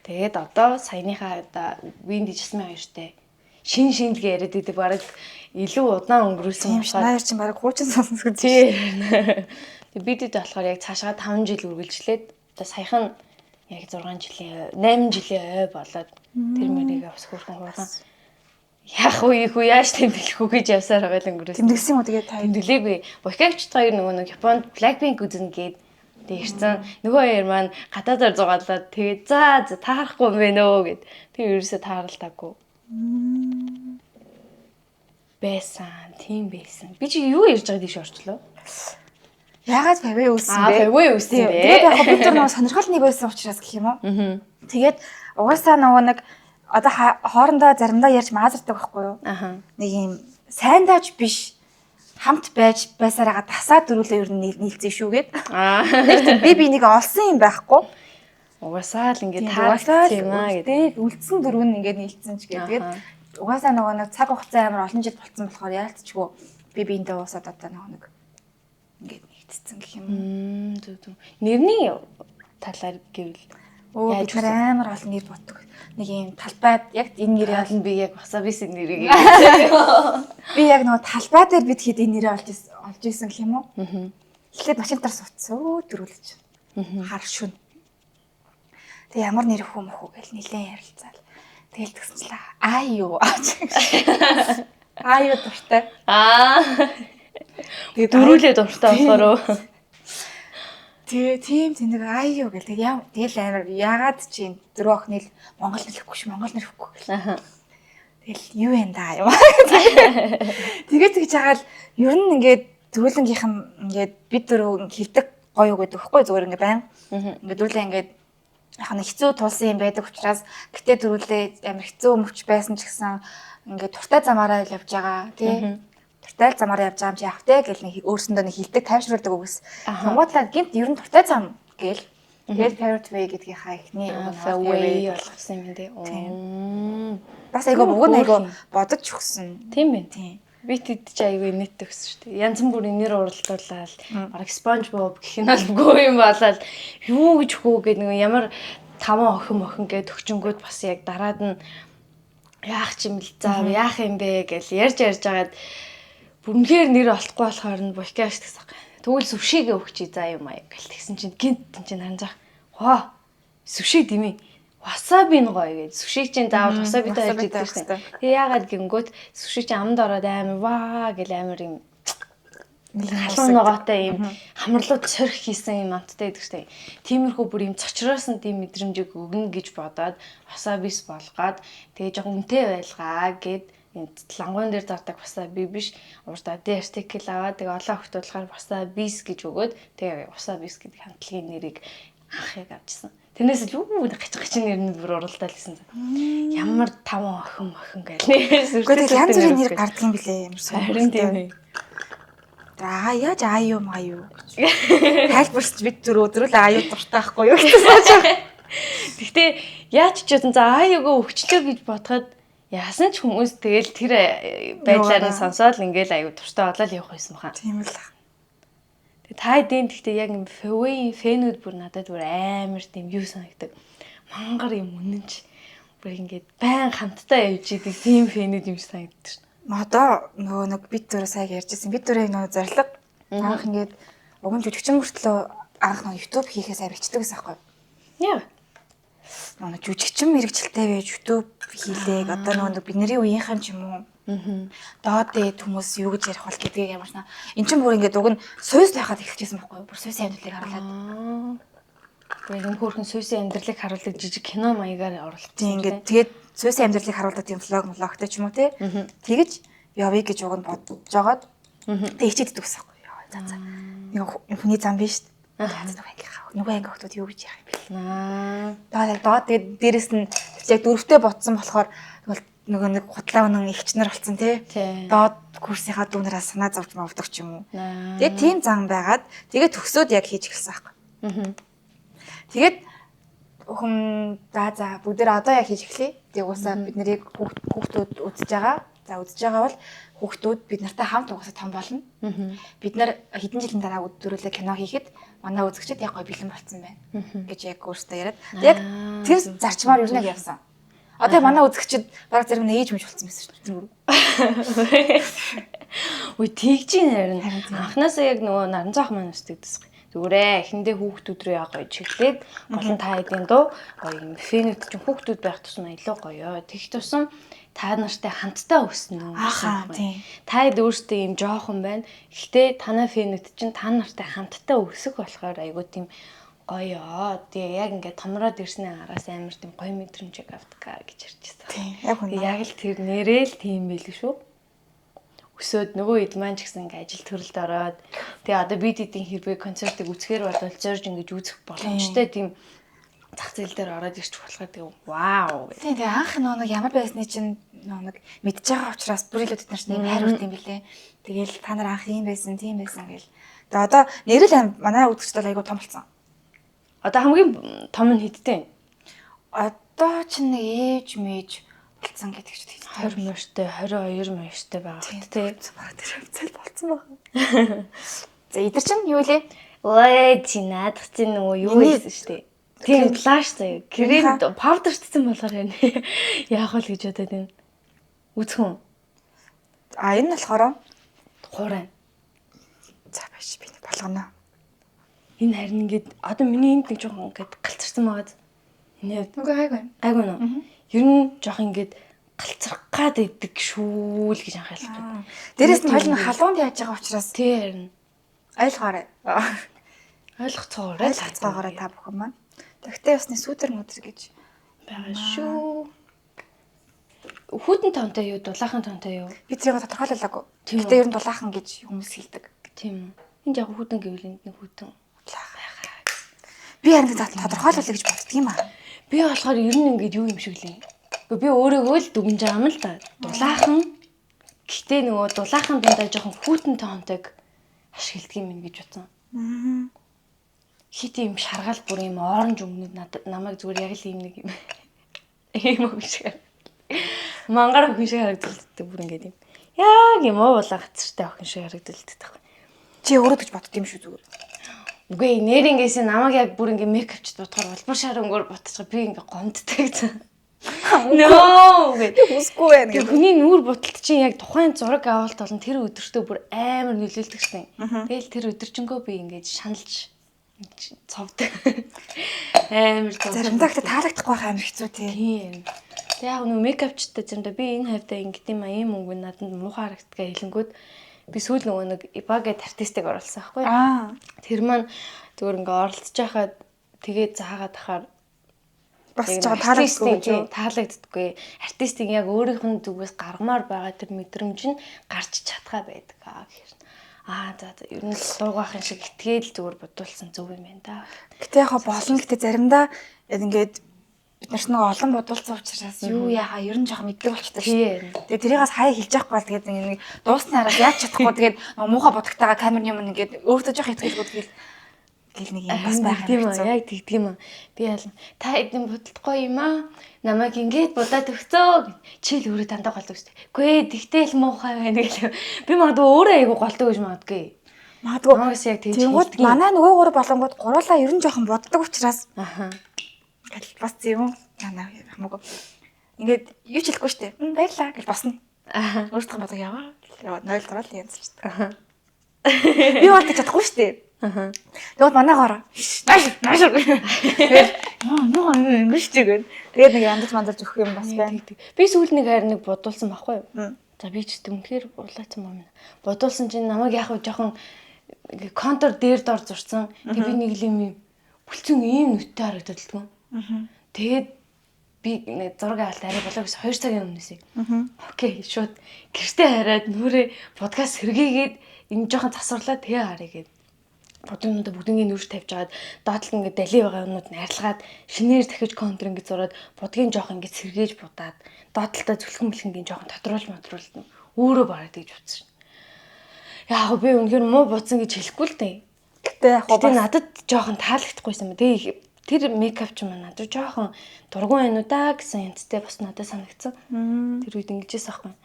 тэгээд одоо саяныхаа одоо Винди Жасмин хоёртой шин шинэлгээ яриад идэг бараг илүү удаан өнгөрүүлсэн болохоор наар чинь бараг хуучин сонсон гэж. Тий. Тэг бидэд болохоор яг цаашаа 5 жил үргэлжлээд одоо саяхан яг 6 жилийн 8 жилийн ой болоод тэр мөрийг бас хөөрхөн хурхан яах вэ их үү яаж тэмдэглэх үү гэж явсаар байгаа л өнгөрөөс. Тэмдэглэсэн юм уу тэгээ та? Тэмдэглээгүй. Бухиавчд хоёр нөгөө нэг Японд Blackpink үзэн гээд тэг ирсэн. Нөгөө хоёр маань гадаадаар зугаалаад тэгээд за за таарахгүй юм байна өө гэд. Тэг ерөөсөө тааралтаагүй. Байсан. Тийм байсан. Би чи юу ярьж байгааг тийш орчлоо. Яагаад Фавэ үүссэн бэ? Фавэ үүссэн бэ. Тэгээд яг бид нар нөгөө сонирхол нэг байсан учраас гэх юм уу? Тэгээд угаасаа нөгөө нэг одоо хоорондоо заримдаа ярьж маазардаг байхгүй юу? Аха. Нэг юм сайндаач биш хамт байж байсараа тасаа дөрүлээ ер нь нийлцэн шүү гэд. Аа. Нэг тийм би бинийг олсон юм байхгүй. Угаасаа л ингээд Угаасаа таарсан юм аа гэдэг. Тэгээд үлдсэн дөрөв нь ингээд нийлцэн ч гээд. Тэгээд угаасаа нөгөө нэг цаг хугацаа амар олон жил болцсон болохоор яалтчгүй би биэндээ уусаад одоо нөгөө нэг ингээд нэгдсэн гэх юм. Зүг зүг. Нэрний талаар гэвэл Өө бид нар амар олон нэр боддог. Нэг юм талбай яг энэ нэрийг олон би яг Васабис нэрийг би яг нөгөө талбай дээр бид хэд энэ нэрээ олж исэн гэх юм уу? Эхлээд машин дээр суудсан. Өө дөрүлж. Хар шүн. Тэг ямар нэр өгөх юм хөө гэл нилээн ярилцаал. Тэгэл тэгсэн чинь аа юу. Аа юу дуртай. Аа. Тэгээ дөрүлээ дуртай болохоор өө. Тэгээ тийм тэнэг аа юу гэл тэг яа тэгэл амар яагаад чи энэ дөрөв охины л Монгол нэр өгөхгүй ш Монгол нэр өгөхгүй гэл. Тэгэл юу юм да юм. Тэгээд тэгж хагаал ер нь ингээд дөрүлэнгийнхэн ингээд бид дөрөв хилдэг гоё юу гэдэг хөхгүй зүгээр ингээд байн. Ингээд дөрүлээ ингээд яг нэг хэцүү тулсан юм байдаг учраас гэтээ дөрүлээ амар хэцүү мөч байсан ч гэсэн ингээд туртай замаараа л явж байгаа тий. Туртай л замаараа явж байгаа юм чи явах те гэл нэг өөрсөндөө нэг хилдэг тайвшруулдаг үгс. Тунгуудлаа гинт ер нь туртай зам гэл. Тэгээд Pirate Way гэдгийнхаа эхний Way болгосон юм тий. Бас айгу уг нь айгу бодож өгсөн. Тийм ээ. Тийм. Би тэд чи айгүй нийт өгсөн шүү дээ. Янз бүрийн нэр уралдуулаад бараг SpongeBob гэх нь албагүй юм болоод юу гэж хөө гэдэг нэг ямар таван охин охин гээд төгчөнгүүд бас яг дараад нь яах ч юм бэл за яах юм бэ гэж ярьж ярьж агаад бүрнхээр нэр олохгүй болохоор нь булкаш гэсэн. Тэгвэл сүвшигээ өгчий за юм аа гэл тэгсэн чинь гинт чинь ханзах. Хоо сүвшиг димээ. Васаби нь гоё гэж. Сүшиг чинь заавал васабитай ярьж идэг шин. Тэгээ яагаад гингүүт сүшиг чинь амд ороод амар ваа гэл амар юм халуун ногоотой юм хамарлууд сорих хийсэн юм амттай гэдэг шин. Тиймэрхүү бүр юм цочроосон тийм мэдрэмжийг өгнө гэж бодоод васабис болгоод тэгээ жоохон үнэтэй байлгаа гэд лангуун дээр зардаг васаби биш урдаа дээр артикл аваад тэгээ олон огт болохоор васабис гэж өгөөд тэгээ васабис гэдэг хамтлагийн нэрийг анх яг авчихсан. Тэрнээс л үү гач гач нэрнүүд бүр уралдаал гэсэн. Ямар таван охин охин гэл. Үгүй тэгэл янз бүрийн нэр гардаг юм билээ ямар сонирхолтой. Харин тийм ээ. Аа яаж аа юу маа юу гэж. Тайлбарч бид зүрх өдрөл аа юу дуртай байхгүй юу гэсэн чинь. Гэхдээ яаж ч юм за аа юугаа өгчлөө гэж бодоход яасан ч хүмүүс тэгэл тэр байдлаар нь сонсоод ингээл аюу дуртай болоод явах байсан баха. Тийм л. Та хэдийн гэхдээ яг юм Фэвэйн фэнүүд бүр надад бүр амар тийм юу санагдаг. Мангар юм үнэнч бүр ингээд байн хамтдаа явж идэг тийм фэнүүд юм шиг санагддаг шин. Одоо нөгөө нэг бид зүрээ сайн ярьжсэн. Бид зүрээ нөгөө зорилго анх ингээд уг нь жүжигчин мөртлөө анх нөгөө YouTube хийхээс амар хичдэг байсан байхгүй юу? Яа. Нөгөө жүжигчин мэрэгчлээ байж YouTube хийлээг одоо нөгөө бидний үеийнхэн ч юм уу Доод дээд хүмүүс юу гэж ярих бол гэдгийг ямар ч эн чинь бүр ингээд уг нь суйс байхад эхэлчихсэн байхгүй юу? Бүр суйсын амьдралыг харуулад. Бүр юм хөөрхөн суйсын амьдралыг харуулдаг жижиг кино маягаар оруулах. Тийм ингээд тэгээд суйсын амьдралыг харуулдаг тийм влог влогтой ч юм уу те. Тэгэж явъя гэж уг нь бодож жагаад тэг хичээддэг гэсэн байхгүй юу? За за. Нэг хүний зам биш шүү дээ. За нөгөө анги хүмүүс юу гэж ярих юм бэ? Аа. Доод тэгээд дээрэс нь яг дөрөвтэй ботсон болохоор нөгөө нэг худлаа үнэн эгчнэр болсон тий. Доод курсынхаа дүүнэрээ санаа зовж мовдог ч юм уу. Тэгээд тийм зан байгаад тэгээд төгсөөд яг хийж эхэлсэн байхгүй. Тэгээд өхөн за бүгдээр одоо яг хийж эхлэе. Тэгээд угаасаа бид нарыг хүүхдүүд үзэж байгаа. За үзэж байгаа бол хүүхдүүд бид нартай хамт угаасаа том болно. Бид нар хэдэн жилийн дараа дөрүлээ кино хийхэд манай үзэгчид яг гоё бэлэн болцсон байна гэж яг өөртөө яриад. Яг тэр зарчмаар ер нь яг явсан. Одоо манай үзэгчид баг зарим нь ээж мэж болцсон байсан шүү дээ. Үгүй тэгж ийн харин. Анхнаасаа яг нөгөө наранцаах маань үсдэг гэсэн. Зүгээрээ эхэндээ хүүхдүүд рүү яа гоё чиглээд гол нь та хэдийн дуу гоё юм фэнүүд чинь хүүхдүүд байх тусам илүү гоё. Тэгэх тусам та нартай хамтдаа өснө. Ахаа тийм. Та хэд өөрсдөө юм жоохон байна. Гэхдээ танай фэнүүд чинь та нартай хамтдаа өсөх болохоор айгуу тийм гоё. Тэгээ яг ингээд томроод ирснээ араас амар тийм гоё мэдрэмжийг авдаг гэж ярьжсэн. Тийм. Яг үнэ. Яг л тэр нэрээ л тийм байл шүү. Өсөөд нөгөө хэд маань ч гэсэн ингээ ажил төрөлд ороод тэгээ одоо бид эдийн хэрвээ концертыг үзэхээр бол зорж ингэж үзэх боломжтой тийм зах зээл дээр ороод ирчих болохоор тэгээ вау. Тийм тэгээ анх нөгөө нэг ямар байсны чинь нөгөө нэг мэдж байгаа учраас бүр илүү тэд нарт нэг хайр үрт юм билээ. Тэгээл та нар анх ийм байсан, тийм байсан гэл. Тэгээ одоо нэрэл манай үзэгчд бол айгүй том болсон. Одоо хамгийн том нь хэдтэй? Одоо ч нэг ээж мэж болцсон гэдэг ч тийм. 20 морьтой, 22 морьтой байгаа хт тий. Бараг тэр хөвцөл болцсон байна. За эдэр чинь юу лээ? Ой чи наадах чинь нөгөө юу байсан шүү дээ. Тийм блаш заяа. Крем павдерчсэн болохоор байна. Яах вэ гэж бодоод байна. Үзхэн. А энэ нь болохоор хуурай. За баяш би нэг болгоно. Энэ харин ингээд одоо миний энд нэг жоохон ингээд галцарсан байгаад. Энэ үгүй гайгүй. Гайгүй нөө. Ер нь жоохон ингээд галцрах гад идэг шүү л гэж анхаарлах гээд. Дээрээс нь хойл нь халуунд яаж байгаа учраас тий харин ойлгоорой. Ойлгоцоогоорой. Ойлгоцоогоорой та бүхэн маань. Тэгтээ усны сүүдэр мүдэр гэж байгаа шүү. Хүйтэн тонтой юу, дулаахан тонтой юу? Би тэрийг тодорхойлолоогүй. Гэтэ ер нь дулаахан гэж хүмүүс хэлдэг. Тийм үү. Энд яг хүйтэн гэвэл энд нэг хүйтэн дулаахан байгаа. Би харин тодорхойлолоо гэж боддөг юм аа. Би болохоор ер нь ингээд юу юм шиг лээ. Гэхдээ би өөрийгөө л дүгнж байгаа юм л да. Дулаахан. Гэтэ нөгөө дулаахан дундаа жоохон хүйтэн тонтойг ашигладаг юм гэж бодсон. Хит юм шаргаал бүр юм оранж өнгөнүүд надад намайг зүгээр яг л ийм нэг юм ийм өнгө шиг. Мангар охин шиг харагдалддаг бүр ингээд юм. Яг юм уу улаан гацартай охин шиг харагдалддаг байхгүй. Чи өөрөө гэж бодд юм шүү зүгээр. Үгүй нэр ингээсээ намайг яг бүр ингээ мейкапчд бодохоор улбар шар өнгөөр ботчих би ингээ гомддаг гэсэн. No гэ. Үсгүй байна гэх. Хүний нүүр будалт чинь яг тухайн зураг авалт болон тэр өдөртөө бүр амар нөлөөлдөг шин. Тэгэл тэр өдөржингөө би ингээд шаналж цовдог. Амар цов. Заримдаа гэхдээ таалагдахгүй байх амар хэцүү тий. Тийм. Тэг яг нөө мейкапчтай заримдаа би энэ хавьдаа ингээд юм а ийм өнгө надад муухай харагддаг хэлэнгүүд би сүүл нөгөө нэг Ибага гэд артистыг оруулсан байхгүй. Тэр маань зүгээр ингээ оролцож байхад тэгээд заагаад ахаар бас жоо таалагддаггүй гэж юу? Таалагддаггүй. Артистын яг өөрийнх нь зүгээс гаргамаар байгаа тэр мэдрэмж нь гарч чадхаа байдаг аа гэхэр. Аа за ер нь л дуугаахын шиг итгээл зүгээр бодуулсан зөв юм байна да. Гэтэ яг болно гэтэ заримдаа ингээд бид нарт нэг олон бодуулсан учраас юу яхаа ер нь жоохон мэддэг болчихсон шүү дээ. Тэгээ тэрийгээс хаяа хэлж явахгүй бол тэгээд нэг дуусны араас яаж чадахгүй тэгээд муухай бодогтойгоо камерны өмнө ингээд өөртөө жоох итгэлгүй тэгэл гэл нэг юм бас байх юм аа. Яг тэгдэг юм аа. Би ял та эдэн бодолт гоё юм аа. Намайг ингээд бодоод өгцөө. Чи л өөрөө дандаа голдог шүү дээ. Үгүй ээ тэгтэл муухай байна гэл. Би магадгүй өөрөө айгу голдог гэж магадгүй. Магадгүй. Намайг яг тэгж хэлдэг. Манай нөгөө гурав болонгууд гуруулаа ер нь жоохон боддог учраас аха. Гэл бас юм. Манай хамаагүй. Ингээд юу ч хэлэхгүй шүү дээ. Баярлаа гэж босно. Аха. Өөртөө бодог яваа. Яваа 0 дурал янз шүү дээ. Аха. Би бол гэж чадахгүй шүү дээ. Аха. Тэгвэл манайгаар нааш нааш. Тэгээд нөө ингэж шүү дээ. Тэгээд нэг янз мандаж өгөх юм бас байна. Би сүүл нэг харин нэг бодуулсан байхгүй юу? За би ч үнэхээр булаацсан юм. Бодуулсан чинь намайг яг хөө жоохон контур дээр дор зурсан. Тэг би нэг юм бүлцэн ийм нүттэй харагдадaltaгүй. Тэгээд би нэг зураг авалт арай болоо гэсэн 2 цагийн өмнөөс. Окей, шууд гэртээ хараад нүрээ подкаст сэргийгээд энэ жоохон засварлаа тэгээ харъя гээд. Бодгонуудаа бүгднийг нүрж тавьж агаад доотлол ингээд дали байгаа юмнууд нь арилгаад шинээр дахиж контур ингээд зураад будгийн жоох ингээд сэргээж будаад доотлолтой зүлхэн мэлхэнгийн жоохон тодруулж модруулд нь өөрөө бараг тэгж утсан шин. Яг би үнэхээр муу будсан гэж хэлэхгүй л дээ. Гэтэ яг Гэтэ надад жоохон таалагдахгүйсэн юм. Тэгээ тэр мейкап ч юм надад жоохон дургуун байна уу да гэсэн янзтай бас надад санагдсан. Тэр үед ингэжээс аахгүй.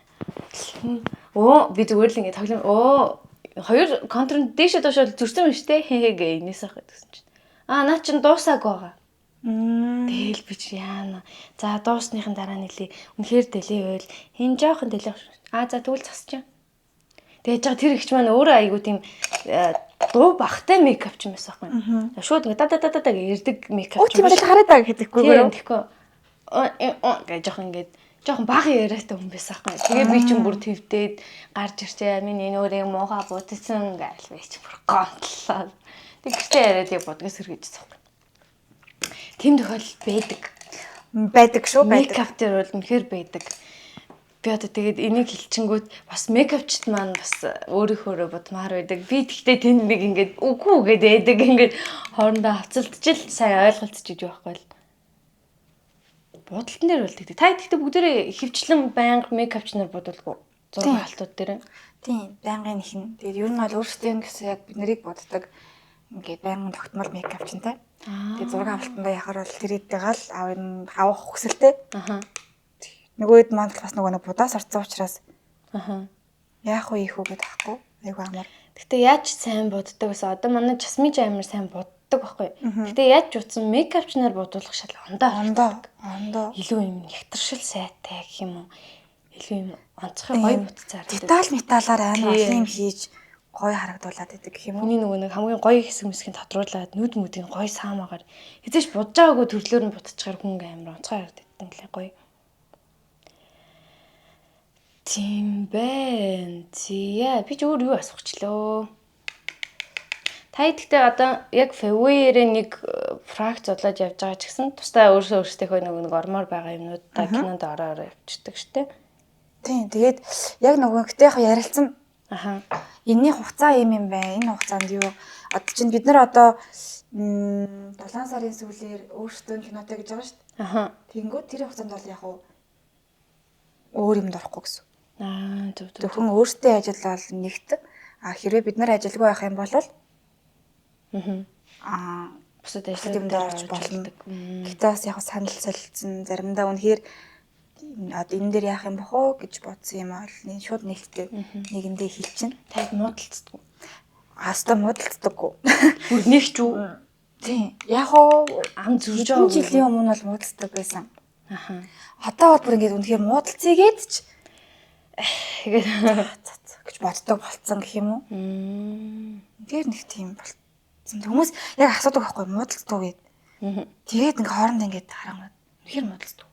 Өө би зүгээр л ингээд тоглоом өө хоёр контр дээшээ доошоо зөрсөн юм штэ хээ гээ инээс ах гэсэн чинь. Аа наа чин дуусаагүй байгаа. Тэгэл би чи яана. За дуусныхан дараа нэлээ. Үнэхээр дэлээ байвал энэ жоохон дэлээ. Аа за тэгвэл засчих. Тэгээд жаа тэр ихч маань өөрөө айгуу тийм дуу багтай мейкап ч юм байсан байхгүй. Шууд ингээ да да да да гэж ирдэг мейкап ч юм. Тийм л хараа даа гэдэхгүй юу? Тэгэхгүй. Гэж жоохон ингээд жоохон бага яриатай хүн байсан байхгүй. Тэгээ би чинь бүр твдээд гарч ирчээ. Миний энэ өөрийг муухай будсан гээл би чинь бүр гомдлоо. Тэг гэртээ яриад яг будгаас сэргийжсэн байхгүй. Тийм тохиолдол байдаг. Байдаг шүү, байдаг. Мейкап дээр бол үнэхээр байдаг. Би одоо тэгээд энийг хэлчингүүт бас мейкапчт маань бас өөрийнхөөрөө бодмаар байдаг. Би тэгтээ тэнд нэг ингээд үгүй гээд байдаг. Ингээд хоорондоо хавцалтчил сайн ойлголцож иж байхгүй л. Будалтан дээр бол тэгдэг. Та тэгтээ бүгдээрээ хөвчлэн байнга мейкапч нар бодулгүй. Зураг халтууд дээр. Тийм, байнгын ихнэ. Тэгээд ер нь бол өөрсдөө гэсэн яг бид нарыг боддог. Ингээд байнгын тогтмол мейкапчтай. Тэгээд зураг авалтандаа яхаар бол тэр хэдтэйгээ л авах хүсэлтэй. Аха. Нөгөөд маань бас нөгөө нэг будаас орцсон учраас аха. Яах вэ ийх үү гэдэг ахгүй. Айгу амар. Гэтэ яаж сайн боддог гэсэн. Одоо манай Жасмин ч амар сайн боддог байхгүй. Гэтэ яаж ч утсан мейкапч нар бодуулах шал ондоо. Ондоо. Илүү юм ягтаршил сайтай гэх юм уу. Илүү юм онцгой гоё бүтцээр. Деталь металлаар амар олон юм хийж гоё харагдуулад байдаг гэх юм уу. Хүний нөгөө нэг хамгийн гоё хэсэг мэсгийг тодруулаад нүд мүдийг гоё саамаагаар хэзээч будж байгаагүй төрлөөр нь бутчихаар хүн амар онцгой харагддаг юм лээ гоё. Тийм байна. Зя би ч өөр юу асуучлоо. Та гэхдээ одоо яг February нэг фрак зодлоод явж байгаа ч гэсэн тусдаа өөрсдийнхөө нөгөө нэг ормоор байгаа юмнууд та кинонд ороо ороо явчихдаг штэ. Тийм. Тэгээд яг нөгөө гэтээ яг ярилцсан. Аха. Энийний хугацаа юм юм байна. Энэ хугацаанд юу одоо чинь бид нар одоо 7 сарын сүүлээр өөрсдөө кинотой гэж байгаа шүү дээ. Аха. Тэнгүүд тэр хугацаанд бол яг өөр юмд орохгүй гэсэн. Аа зөв зөв. Зөвхөн өөртөө ажиллавал нэгт. А хэрвээ бид нар ажилгүй байх юм бол аа бусад ажлууд юмд орж болно. Гэтэ бас яг санал солилцсон заримдаа үнэхээр одоо энэ дээр яах юм бох уу гэж бодсон юм аа шууд нэгтээ нэгэндээ хэлчин. Таад муудалцдаг. Аста муудалцдаггүй. Бүр нэг ч үү? Тийм. Яг уу ам зурж байгаа жилийн өмнө бол муудалцдаг байсан. Аха. Одоо бол бүр ингээд үнэхээр муудалцъгээд ч гэж гэж боддог болцсон гэх юм уу? Тэр нэг тийм болцсон. Хүмүүс яг асуудаг байхгүй муудалцдаг гээд. Тэгээд ингээ хоорондоо ингээд харангууд үнэхээр муудалцдаг.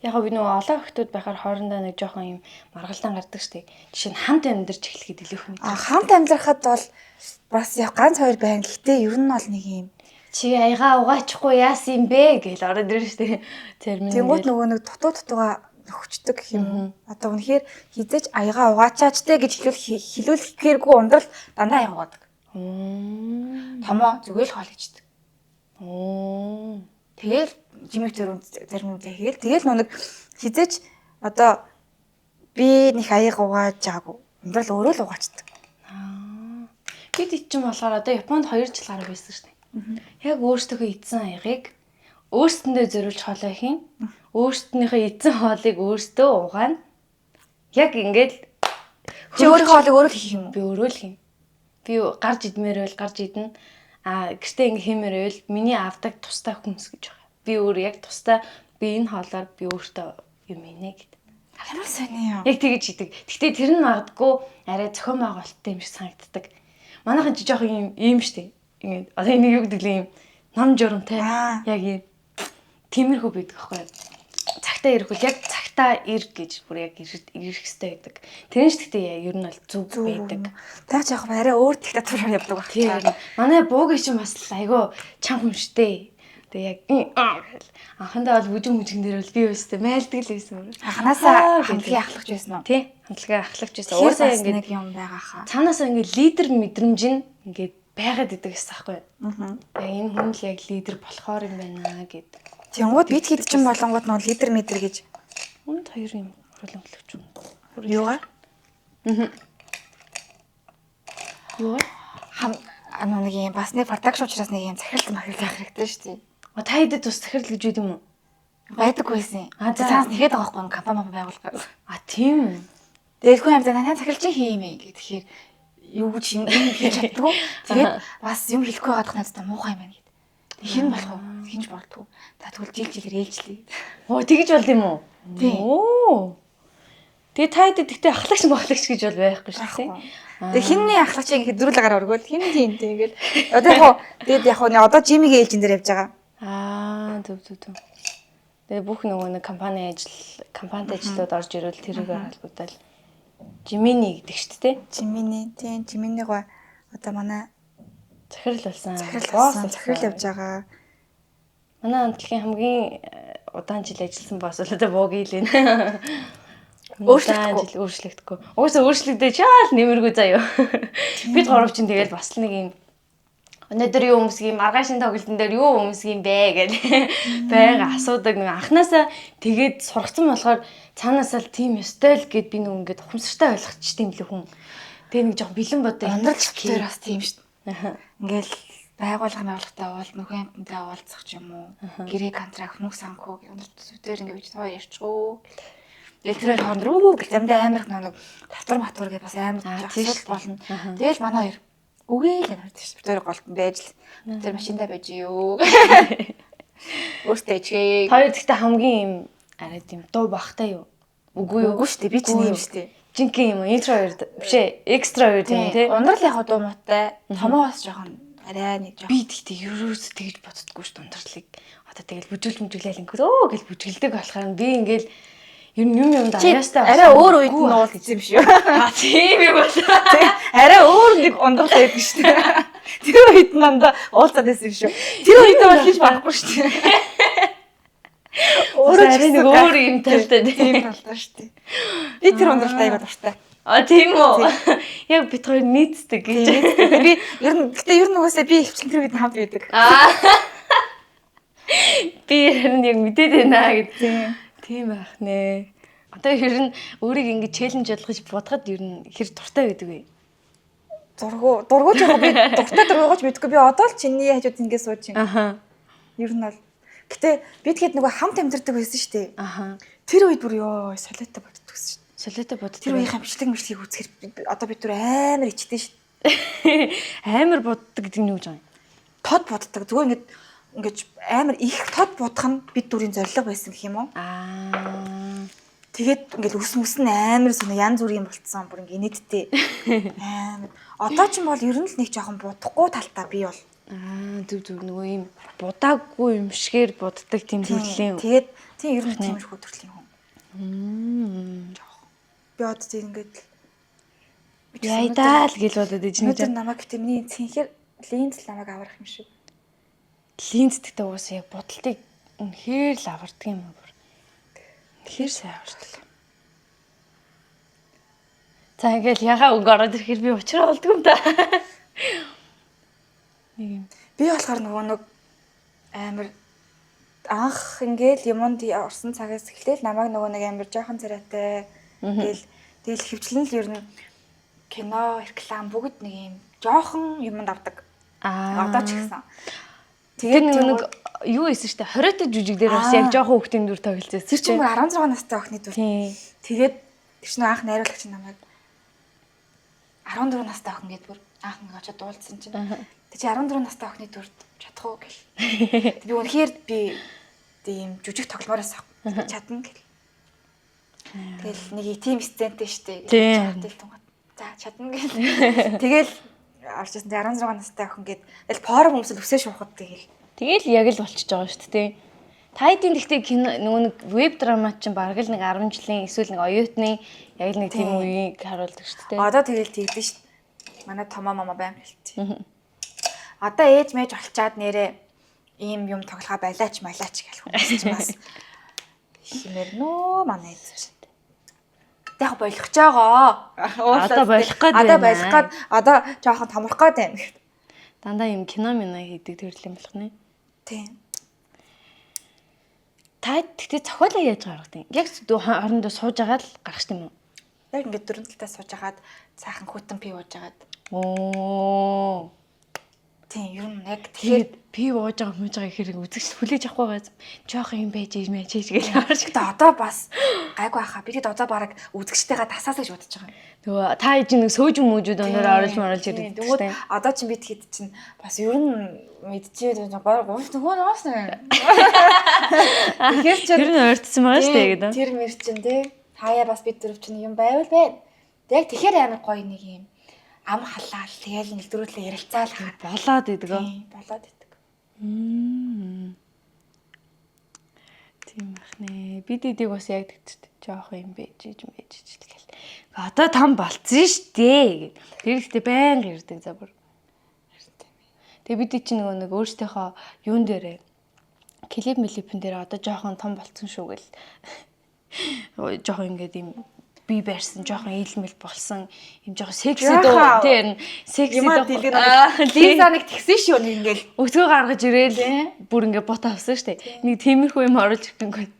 Яг би нөгөө олон охтууд байхаар хоорондоо нэг жоохон юм маргалдаан гардаг штеп. Жишээ нь хамт амьдарч эхлэхэд илүү их мэдрэмж. А хамт амьдрахад бол бас яг ганц хоёр байна. Гэхдээ ер нь бол нэг юм чи аяга угаачихгүй яасан юм бэ гэж ороод ирнэ штеп. Зарим нь Тэнгүүд нөгөө нэг дутуу дутууга нөхчдөг гэх юм уу. Одоо үнэхээр хизээч аяга угаачаач те гэж хэлүүлэхгээргүй ундрал дандаа аяга угаадаг. Томоо зүгээр л хоол ичдэг. Тэгэл жимэг зөрүүн зарим юм тэгэл тэгэл нэг хизээч одоо би нэг аяга угааж байгаагүй. Ундрал өөрөө л угаачдаг. Бид чинь болохоор одоо Японд 2 жил гаруй байсан штеп. Яг өөрсдийнхөө эзэн аягийг өөрсдөндөө зориулж хоолой хийн. Өөрсдийнхөө эзэн хоолыг өөрсдөө угаана. Яг ингээд чи өөрийнхөө хоолыг өөрөө л хийх юм уу? Би өөрөө л хийн. Би гарч идмээр байл гарч идэнэ. А гэртээ ингээ хиймээр байвал миний авдаг тустай хүмс гэж байгаа. Би өөр яг тустай би энэ хоолоор би өөртөө юм инэ гэд. Ямар сони юм. Яг тэгэж хийдэг. Гэхдээ тэр нь магадгүй арай зохион байгуулалттай юм шиг санагддаг. Манайхан чи жоохон юм ийм штэ. Ингээд одоо энийг юу гэдэг л юм нам журамтай яг юм тиймэрхүү байдаг байхгүй юу? Цагтаа ирэх үл яг цагтаа ир гэж бүр яг ирэх хэрэгтэй байдаг. Тэр нь ч гэхдээ ер нь бол зүг байдаг. Та ч яг арай өөр диктатураар явдаг байх. Тийм. Манай буугийн чинь бас айгүй чанга хүн штэ. Тэгээ яг анхандаа бол бүжин мүжин дээр бол би өстэй майлдаг л байсан. Анханасаа хамтлагийн ахлагч байсан уу? Тий, хамтлагийн ахлагч байсан. Уусаа ингээд нэг юм байгаа хаа. Цаанаасаа ингээд лидер мэдрэмж нь ингээд байгаад идэг гэсэн аахгүй юу? Аа. Яг энэ хүн л яг лидер болохоор юм байна гэд. Тэнгууд бид хэд ч болонгууд нөө лидер мэдэр гэж Үнд хоёр юм хөрөлөн төлөвч юм. Юугаар? Аа. Юугаар? Хам нэг юм бас нэг продакшн учраас нэг юм захирал махирал байх хэрэгтэй шүү дээ. А та хэдэд бас захирал гэж байд юм уу? Байдаг байсан. А цаанаас нэхэд байгаа байхгүй компани байгуулах. А тийм үү. Тэгээд хүн амьд танай захиралч хий юм ээ гэхээр юу гэж юм хийж чаддгүй. Тэгээд бас юм хэлэхгүй байгаад надад муухай юм байна гэд. Хэн болох вэ? Хинж болдгоо. За тэгвэл жил жилээр ээлжлээ. Оо тэгэж болд юм уу? Тийм. Оо. Тэгээ та хэд тэгтээ ахлагч махлагч гэж бол байхгүй шүү дээ. Тэгээ хинний ахлагч ингэ зүрэл гараа өргөөл хин тийм тийм ингээл. Одоо яг хуу тэгээд яг хуу одоо Жимигийн ээлжин дээр явж байгаа. Аа, зөв зөв зөв. Тэгээ бүх нөгөө нэг компани ажил, компанид ажлууд орж ирвэл тэрүүгээр холбогдоод Жимини гэдэг шүү дээ. Жимини тийм Жиминийг одоо манай захирал болсон. Захирал болсон. Захирал явж байгаа. Манай хамтлагийн хамгийн удаан жил ажилласан босс л одоо бууг илэн. Өөрчлөгдөхгүй. Өөрчлөгдөхгүй. Угсаа өөрчлөгдөө чаал нэмэргүй заяа. Бид гурав чинь тэгэл бас л нэг юм өнөөдөр юу өмсгий, маргаашийн тоглолтын дээр юу өмсгий юм бэ гэж байга асуудаг. Нэг анханасаа тэгээд сургацсан болохоор цаанаасаа л тийм ёстой л гэд би нэг ингээд ухамсартай ойлгочих тийм л хүн. Тэгээ нэг жоохон бэлэн бодоо Ундрал дээр бас тийм шүү дээ. Ингээл байгууллага байгууллагатай уул нөхөн амтантай уулзах ч юм уу. Гэрээ контракт мөнх санхүү гэх юм дээр ингээд бич тоо ярьчихгүй. Тэгэл тэр хоёр хооронд рүү гэх замдаа амар их нэг татвар матвар гэж бас амар асуудал болно. Тэгэл манай хоёр үгүй л харагдаж шүү. Тэр голтон байж л тэр машиндаа байж юу. Өөртөө ичгээ. Хоёр гэхдээ хамгийн юм арай тийм дуу бахтай юу? Үгүй юу? Үгүй шүү дээ. Би ч юм шүү дээ. Жинхэнэ юм интровert биш ээ, экстраверт юм тий. Ундрал яг дуу муутай. Томоо бас жоохон арай нэг жоохон. Би тэгтээ ерөөсөө тэгж боддгоо шүү дээ ундралыг. Одоо тэгэл бүжиглж мүжиглээл ингээд өө гэл бүжгэлдэг болохоор би ингээл ер нь юм юмд аяастай арай өөр үед нь уулзсан юм шиг. Аа тийм юм бол. Арай өөр нэг ундрал байдаг шүү дээ. Тэр үед манда уулзаад байсан юм шүү. Тэр үед бол хийж барахгүй шүү дээ. Өөрөө арай нэг өөр юм талтай тийм талтай шүү дээ. Би тэр ундралтай аягаа дуртай. А тийм үү? Яг бит хоёр нийцдэг гэж. Би ер нь гэтээ ер нь угаасаа би ихвчлэн тэр үед хамт байдаг. Аа. Би ер нь яг мэдээд байна гэд. Тийм байх нэ. Одоо ер нь өөрийг ингэж челленж болгож бодоход ер нь хэр дуртай байдаг вэ? Дургу жоо би дуртай дургуйгооч мэдгүй. Би одоо л чиний хажууд ингэ сууж байна. Аха. Ер нь бол гэтээ би тэгэхэд нөгөө хамт амьдардаг байсан шүү дээ. Аха. Тэр үед бүр ёо солиотой боддог гэсэн шүү дээ. Солиотой боддог. Тэр үеийн хамчлаг мэтлгийг үзэхэр одоо би түр амар ичдэн шүү дээ. Амар боддог гэдэг нь юу гэж байгаа юм? Тод боддог. Зүгээр ингэж ингэж амар их тод бодох нь бид дүрийн зорилго байсан гэх юм уу? Аа. Тэгээд ингээл өс мөс нь амар соно янз бүрийн болцсон бүр ингээ инээдтэй. Амар. Одоо ч юм бол ер нь л нэг жоохон будахгүй талтай би бол. Аа зүг зүг нөгөө юм будаагүй юм шигээр буддаг тийм төрлийн. Тэгээд тийм ер нь тиймэрхүү төрлийн хүн. Жоох. Би одоо тийм ингээд л яйдаа л гэл бодод иж нэг намайг гэтээ миний цэнхэр линз л намайг аврах юм шиг. Линз гэдэг уусаа яг будалтыг үнэхээр л авардаг юм аа бүр. Үнэхээр сайн авардаг. За ингээл ягаа өнгө ороод ирэхээр би учраа болдгүй юм да. Нэг юм. Би болохоор нөгөө нэг амар анх ингээл юмд орсон цагаас эхлээл намайг нөгөө нэг амар жоохон царайтай тэгэл тэгэл хөвчлэн л ер нь кино, реклам бүгд нэг юм жоохон юмд авдаг. Аа. Одоо ч гэсэн. Тэгээд нэг юу хийсэн штэ 20-т жүжиг дээр бас яг жоохон хүүхдийн дүр тоглолцсон. Тэр чинь бүр 16 настай охины дүр. Тэгээд тэр чинь анх найруулагч намайг 14 настай охин гээд бүр анх ингээ очиод дуулсан чинь. Тэг чи 14 настай охины дүрд чадах уу гэл. Би үнэхээр би тийм жүжиг тогломоороос чадна гэл. Тэгэл нэг тийм сцентэй штэ гэж тэгэл тунгаад. За чадна гэл. Тэгэл орчихсон. 16 настай охин гээд тэгэл форум хүмүүсэл өсөө шуухад тэгэл. Тэгэл яг л болчихж байгаа шүү дээ. Та хэдийн гэхдээ кино нөгөө нэг веб драма чинь бараг л нэг 10 жилийн эсвэл нэг оюутны яг л нэг тийм үеийг харуулдаг шүү дээ. Одоо тэгэл тэгдэж шүү дээ. Манай томоо мама баян хэлсэн. Одоо ээж мэж олчаад нэрээ ийм юм тоглохоо байлаач малаач гэх хүмүүс чинь бас химэр нөө манай ээж. Яг болох ч байгаа. Одоо болох гээд байна. Одоо болох гээд одоо жоохон томрох гээд байна гэхэд. Дандаа юм кино минь хийдэг төрлийн болох нэ. Тийм. Та тэгтээ зохиолоо яаж гаргадаг юм? Яг хоорондоо сууж агаад л гаргах юм уу? Яг ингээд дөрвөн талдаа сууж агаад сайхан хүтэн пив ууж агаад. Оо. Тийм, ер нь яг тэгэхээр пив ууж байгаа хүмүүж байгаа хэрэг үзэгч хүлээж авахгүй байгаа. Жоох юм байж ээж мэж ээж гэж харж. Гэтэ одоо бас гайгүй хаа. Би тэгэд одоо баг үзэгчтэйгээ тасаасаа гэж бодож байгаа. Нөгөө та ээж нэг сөөж мүүжүүд өнөр оруулж моруулж ирдэг тийм. Одоо чинь би тэгэд чинь бас ер нь мэдчихээд гой гуйс нөгөө нуус нэ. Тэгэхээр чинь ер нь ойртсон байгаа шүү дээ гэдэг. Тэр мэр чинь тий. Хаяа бас бид дөрөв чинь юм байвал байна. Яг тэгэхээр амар гоё нэг юм ам халаал тэгэл нэг дөрөвлөө ярилцаал болоод идэг. Болоод идэг. Тийм байх нэ. Бид эдийг бас яг тэгчтэй жоох юм бэ жиж мэж гэл. Одоо том болцсон штэ гэд. Тэр ихтэй байнга ирдэг за бүр. Тэгээ бид чинь нөгөө нэг өөрсдийнхөө юун дээрээ клип мэлипэн дээр одоо жоохон том болцсон шүү гэл. Жоохон ингээд юм би барьсан жоохон ийлмэл болсон юм жоохон секси дуу тийм секси дуу. Лиза нэг тэгсэн шүү нэг ингээл өсгөө гаргаж ирээл бүр ингээ бот авсан шүү дээ. Нэг тиймэрхүү юм оруулж ирэхгүй.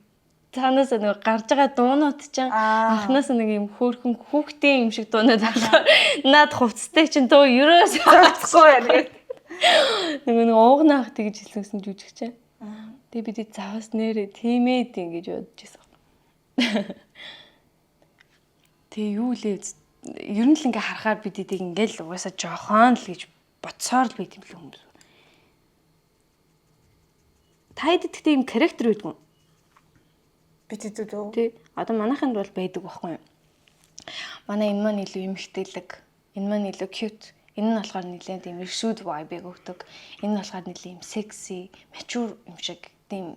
Цаанаас нэг гарч байгаа дуунууд чинь анханаас нэг юм хөөрхөн хүүхдийн юм шиг дуунууд болохоор наад хувцастай чинь дуу ерөөс зогсохгүй байна гэдэг. Нэг уугнаах тэгж хэлсэн жүжигч. Тэгээ бид заваас нэрээ тиймээ ингэж бодож байсан. Тэгээ юу лээ ер нь л ингээ харахаар бид эдийг ингээл угаасаа жохон л гэж бодсоор л байт юм л хүмүүс. Та хэд гэхдээ юм характер байдгүй. Бид эдүүд үү? Тий. Одоо манайханд бол байдаг байхгүй юу? Манай энэ маань илүү эмэгтэйлэг, энэ маань илүү cute, энэ нь болохоор нэлээд тийм иршүүд vibe-ыг өгдөг. Энэ нь болохоор нэлээд юм sexy, mature юм шиг тийм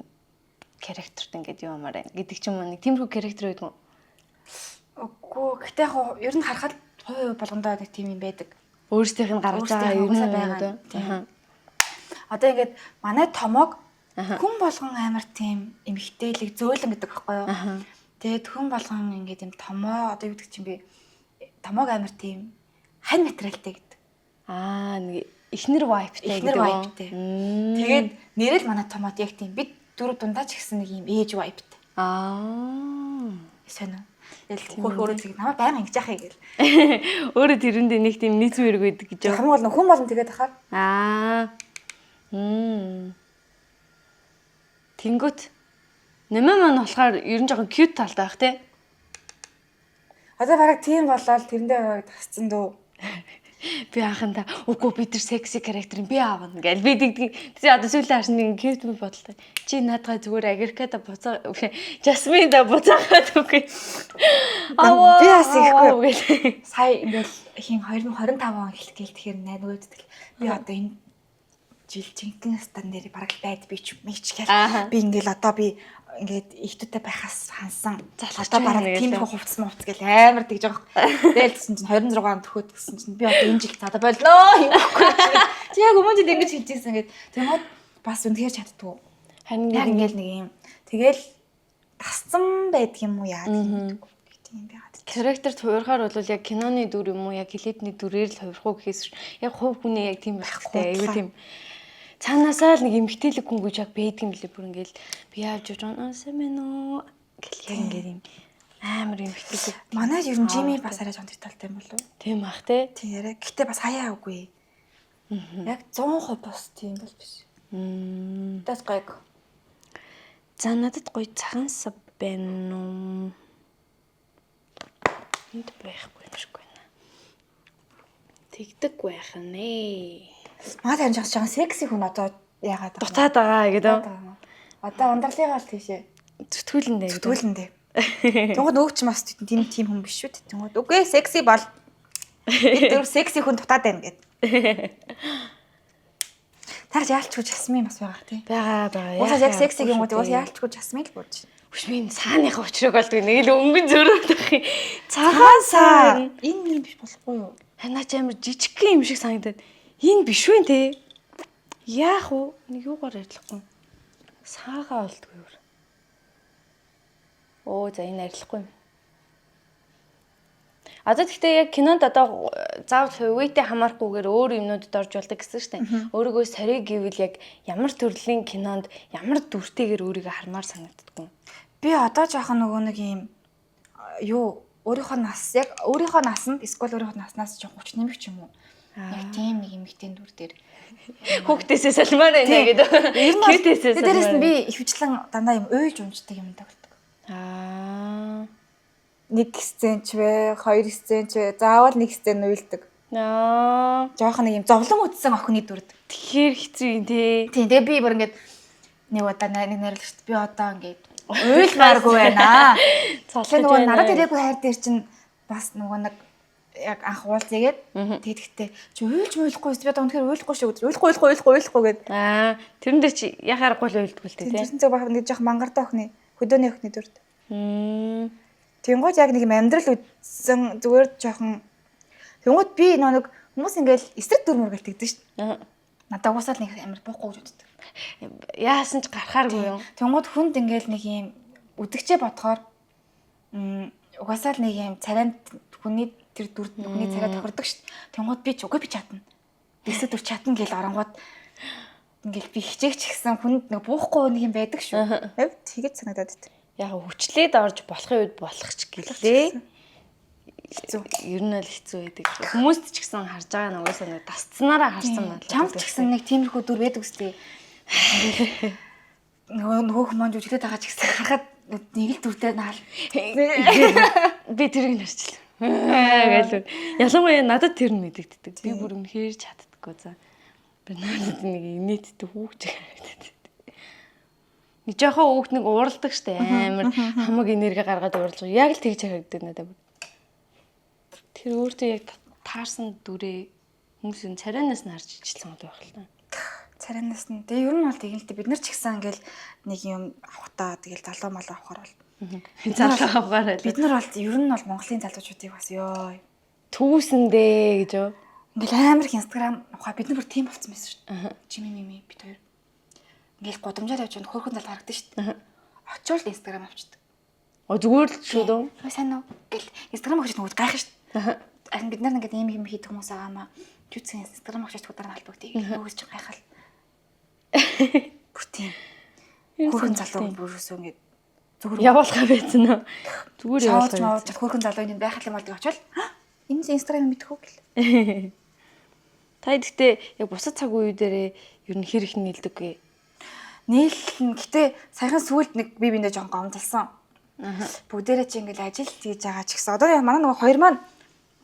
характерт ингээд юм амар байна гэдэг ч юм уу нэг тиймэрхүү характер байдгүй. Үгүй. Гэтэ яг ер нь харахад хувь болгондоо нэг тийм юм байдаг. Өөрсдийнх нь гаргаж байгаа юм байгаа. Одоо ингээд манай томог хүн болгон амар тийм эмэгтэйлэг зөөлөн гэдэг байхгүй юу? Тэгээд хүн болгон ингээд юм томоо одоо юу гэдэг чинь би томог амар тийм хань материалтай гэдэг. Аа нэг эхнэр vibe-тай гэдэг. Эхнэр vibe-тай. Тэгээд нэрэл манай томоод яг тийм бид дөрөв дундаа ч гэсэн нэг юм ээж vibe-тай. Аа. Сонио. Тэгэл хөх өөрөө тэг намайг байнга ингэж яхаа гэл. Өөрөө тэрэндээ нэг тийм нийцэн хэрэг байдаг гэж. Хамгийн гол нь хүн болон тэгээд ахаар. Аа. Тэнгүүт нэмээ маань болохоор ер нь жоохон cute талтай байх тий. Одоо бараг тийм болоод тэрэндээ бараг тасцсан дөө. Би анхандаа үгүй бид нар секси характерыг би аавна гэж би тэгдэг. Тэгээ одоо сүүлийн харсан нэг cute мөн бодлоо. Чи наадгаа зүгээр Агиркада буцаа Жасмин да буцаагаад үгүй. Аа би бас ихгүй. Сая ингээл хин 2025 он эхлэх гээл тэгэхээр най нөгөөдөл би одоо энэ жил жинхэнэ стан дээр бараг л байд би ч мэгч гээл. Би ингээл одоо би ингээд ихтүтэй байхаас хансан. Одоо бараг тийм их хувцас мувц гэл амар тэгж байгаа. Тэгэл гэсэн чинь 26 он төхөөд гэсэн чинь би одоо энэ жил цаада болноо юмгүй. Чи яг өмнө жил ингэж хэлж ирсэн гээд тэгмээд бас үнэхээр чаддгүй. Харин яг ингээл нэг юм. Тэгэл тасцсан байдаг юм уу яа тийм тийм байгаад. Характерт хувирахаар бол яг киноны дүр юм уу яг клипний дүрээр л хувирах уу гэхээс яг хувь хүнээ яг тийм байхгүй айгүй тийм цаанаасаа л нэг эмгтээлэг хүн гэж яг байдаг юм лээ бүр ингээл би яаж явж байгаа сайн байна уу гэл яг ингээд юм амар эмгтээлэг. Манай ер нь Жими бас арай жоон тэр талтай юм болов уу? Тийм ах те. Тийм арай. Гэтэ бас хаяа үгүй. Яг 100% бас тийм бол биш. Тас гайг. За надад гоё цагаан сав байна уу? Энд байхгүй юм шиг байна. Тэгдэг байх нэ. Манай тань жоохон секси хүн одоо яагаад дутаад байгаа гэдэг. Одоо ундралыгаа л тийшээ. Зүтгүүлэндээ. Зүтгүүлэндээ. Тэнгууд нөгөө ч бас тийм тийм хүн биш шүү дээ. Тэнгууд үгүй секси бол бид дөрөв секси хүн дутаад байна гэд. Таарч яалчгүй Жасмин бас байгаа тий. Байгаа байгаа. Уусаа яг секси гингүүд уус яалчгүй Жасмин л болж. Үш би энэ цааныхаа учрыг болдгоо нэг л өнгөн зөрөөд байх юм. Цагаан сар. Энэ юм биш болохгүй юу? Ханаач амар жижигхэн юм шиг санагдаад. Энэ биш үү те? Яах вэ? Нэг юугаар арилгахгүй. Саагаа болдгоо юу? Оо за энэ арилахгүй юм. Одоо тэгтээ яг кинонд одоо заавал хувийтэй хамаарахгүйгээр өөр юмнуудад орж болдог гэсэн шүү дээ. Өөрийгөө сориг гэвэл яг ямар төрлийн кинонд ямар дүртэйгээр өөрийгөө хармаар санагддаггүй. Би одоо жоохон нөгөө нэг юм юу өөрийнхөө нас яг өөрийнхөө насанд эсвэл өөрийнхөө наснаас жоохон 30 нэмэх ч юм уу. Яг тийм нэг эмэгтэй дүр дээр хүүхдээсээ салмаар байна гэдэг. Кютээсээ. Дээрээс нь би ихэвчлэн дандаа юм уйлж унждаг юм тоглодог. Аа. Нэг сцен ч вэ, хоёр сцен ч вэ, заавал нэг сцен уйлдаг. Аа. Жохон нэг юм зовлон үтсэн охины дүрд. Тэгэхээр хэцүү юм те. Тийм. Тэгээ би бүр ингээд нэг удаа нэг найруулагчд би одоо ингээд Уйлмааргүй байна. Цолхож Тэгээ нөгөө байна. надад ирээгүй хайр дээр чинь бас нөгөө нэг яг анх уулзъягээд тэгэхдээ чи уйлж муйлахгүй би одоо үнэхээр уйлахгүй шүү гэж уйлахгүй уйлахгүй уйлахгүй уйлахгүй гэд. Аа, тэрэн дээр чи яхаарахгүй л уйлдгүй л дээ, тий. Тэрсэн зөв баг нэг жоох мангардаа охины хөдөөний охины дүрд. Мм. Тэнгууд яг нэг юм амьдрал үдсэн зүгээр жоохон тэнгууд би нөгөө нэг хүмүүс ингээл эсрэг дүр мөр гэл тэгдэж шүү. Аа. Надад угсаал нэг амар буухгүй гэж боддог. Яасан ч гарахааргүй юм. Тэнгууд хүнд ингээл нэг юм үдгчээ бодохоор угаасаа л нэг юм царайнд хүний тэр дүрд нь хүний царай тохирдог шүү дээ. Тэнгууд би ч үгүй би чадна. Эсрэг дүр чадна гэл оронгууд ингээл би хичээгч гисэн хүнд нэг буухгүй нэг юм байдаг шүү. Яг тэгэж санагдаад байт. Яг хүчлээд орж болохын үед болох ч гэлээ. Хэцүү. Ер нь л хэцүү байдаг. Хүмүүст ч гэсэн харж байгаа нь угаасаа нэг дасцнараа харсан байна. Чамд ч гэсэн нэг тиймэрхүү дүр байдаг үстэй. Нөгөө нөгөө хүмүүс жүжиглээд байгаа ч гэсэн харахад нэг л дүртэй наал. Би тэрийг нэрчлээ. Гээл. Ялангуяа надад тэр нь мэдэгддэг. Би бүр үнэхээр чаддаггүй за. Би надад нэг инээдтэй хүүхч харагддаг. Нэг жоохон хүүхд нэг ууралдаг штэ амар хамаг энерги гаргаад ууралж байгаа. Яг л тэгж харагддаг надад. Тэр өөртөө яг таарсан дүрээ хүмүүсийн царайнаас нь харж ижилсэн гол байх л та. Царайнаас нь. Тэгээ ер нь бол тэгэн л дээ. Бид нар ч гэсэн ингээл нэг юм авахтаа тэгэл залуу малуу авахар бол. Залуу авахар Бид нар бол ер нь бол Монголын залуучуудыг бас ёо. Түүсэндээ гэж юу? Ингээл амар их Instagram ухаа бид нар бүр тийм болцсон байсан шүү дээ. Жими мими бид хоёр. Ингээл гудамжаар явж байгаа хөөрхөн залуу харагдсан шүү дээ. Очиод л Instagram авчдаг. О зүгээр л шүү дөө. Ой сайн уу гэл Instagram авчиж нөгөө гайхах шүү дээ. Харин бид нар ингээд ийм юм хийдэг хүмүүс байгаа маа. Жүцэн Instagram авчиж дараа нь холбогдъё. Нөгөөс чинь гайхал. Бүр тийм. Хөөрхөн залуу бүр өсөө ингээд зүгээр Явуулах байсан нөө. Зүгээр явуулж явуулах. мавж хөөрхөн залуу энэ байх юм бол тэг очвол энэ Instagram мэдэх үү гэл. Та гэхдээ яг бусад цаг үе дээрээ ер нь хэр их нийлдэггүй. Нийлэн гэтээ саяхан сүүлд нэг би биндээ жоохон гомдолсон. Бүгдээрээ чи ингээл ажил хийж байгаа ч гэсэн одоо манай нөгөө хоёр маань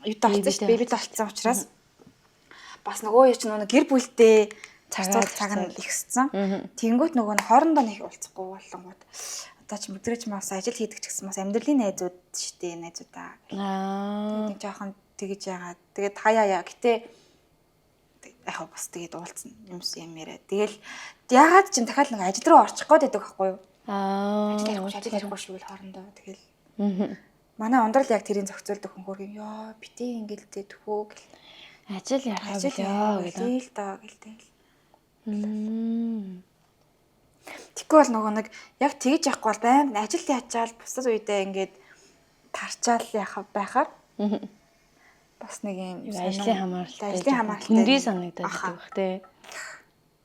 юутай болсон шүү дээ. Бэбитэй болсон учраас бас нөгөө юу ч нөгөө гэр бүлтэй зарцуул цаг нь ихссэн. Тэнгүүт нөгөө нь хоорондоо нэг уулзахгүй болонгууд одоо чи мэдрэж бас ажил хийдэг ч гэсэн бас амьдралын найзууд шүү дээ найзуудаа. Аа. Нэг жоохон тэгэж яагаад тэгээд хаяа яа гэтээ яг хав бас тэгээд уулзсан юм юм яриа. Тэгэл яагаад ч юм дахиад нэг ажил руу орчих гээд байдаг байхгүй юу? Аа. Ажил ярихгүй ажил ярихгүй шүү гэл хоорондоо тэгэл. Манай ундрал яг тэрийг зохицуулдаг хүн хөргөн ёо битээ ингээл дээ төхөө гэл. Ажил ярахаа Ажил билээ гэдэг. тэгэл доо гэл тэгэл. Мм. Тэгэхгүй бол нөгөө нэг яг тэгж яахгүй бол байн ажил ячаал бусад үедээ ингээд тарчаал яах байхаар бас нэг юм Ажлын хамааралтай. Ажлын хамааралтай. Хүндий санагдаад Аха. байдаг бах те.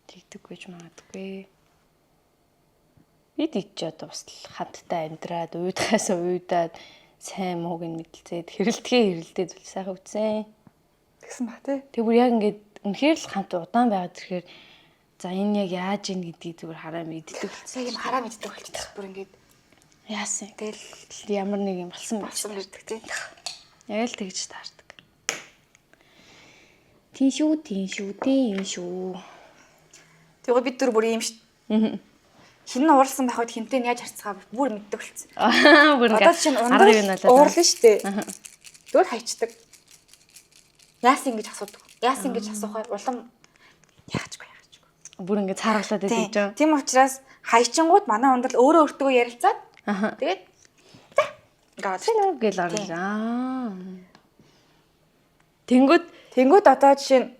Тэгдэггүй ч магадгүй. Бид ич одоо бас л хамтдаа амьдраад уйдахаас уйдаад сайн мууг нь мэдлцээд хэрэлдэхээ хэрэлдээ зүйл сайхан үтсэн. Тэгсэн ба тий. Тэг бүр яг ингээд үнэхээр л хамт удаан байгаад ирэхээр за энэ яг яаж ийн гэдгийг зүгээр хараа мэддэг болсон. Яг юм хараа мэддэг болчихсон. Бүр ингээд Яасан. тэгэл Ямар нэг юм болсон байх. болсон гэдэг тий. Яг л тэгж таардаг. Тийм шүү, тийм шүү, тийм шүү. Тэгээ бид түр бүр юм шүү. Хин нь уурлсан байх үед хинтээ нь яаж харьцгаа бүр мэддэг болчихсон. Аа, бүр Одоо чинь арга юм ундрал надад. уурлаа шүү дээ. Зүгээр хайчдаг. Яасан ингэж асуудаг. Яасан ингэж асуухаар улам яачгүй яачгүй. Бүр ингэ цааргалаад байдаг жоо. Тийм учраас хайчингууд манай ундрал өөрөө өөртөө ярилцаад Аха. тэгээд за ингээд Сайн уу гэл орлоо. Аа. Тэнгүүд Тэнгүүд одоо жишээ нь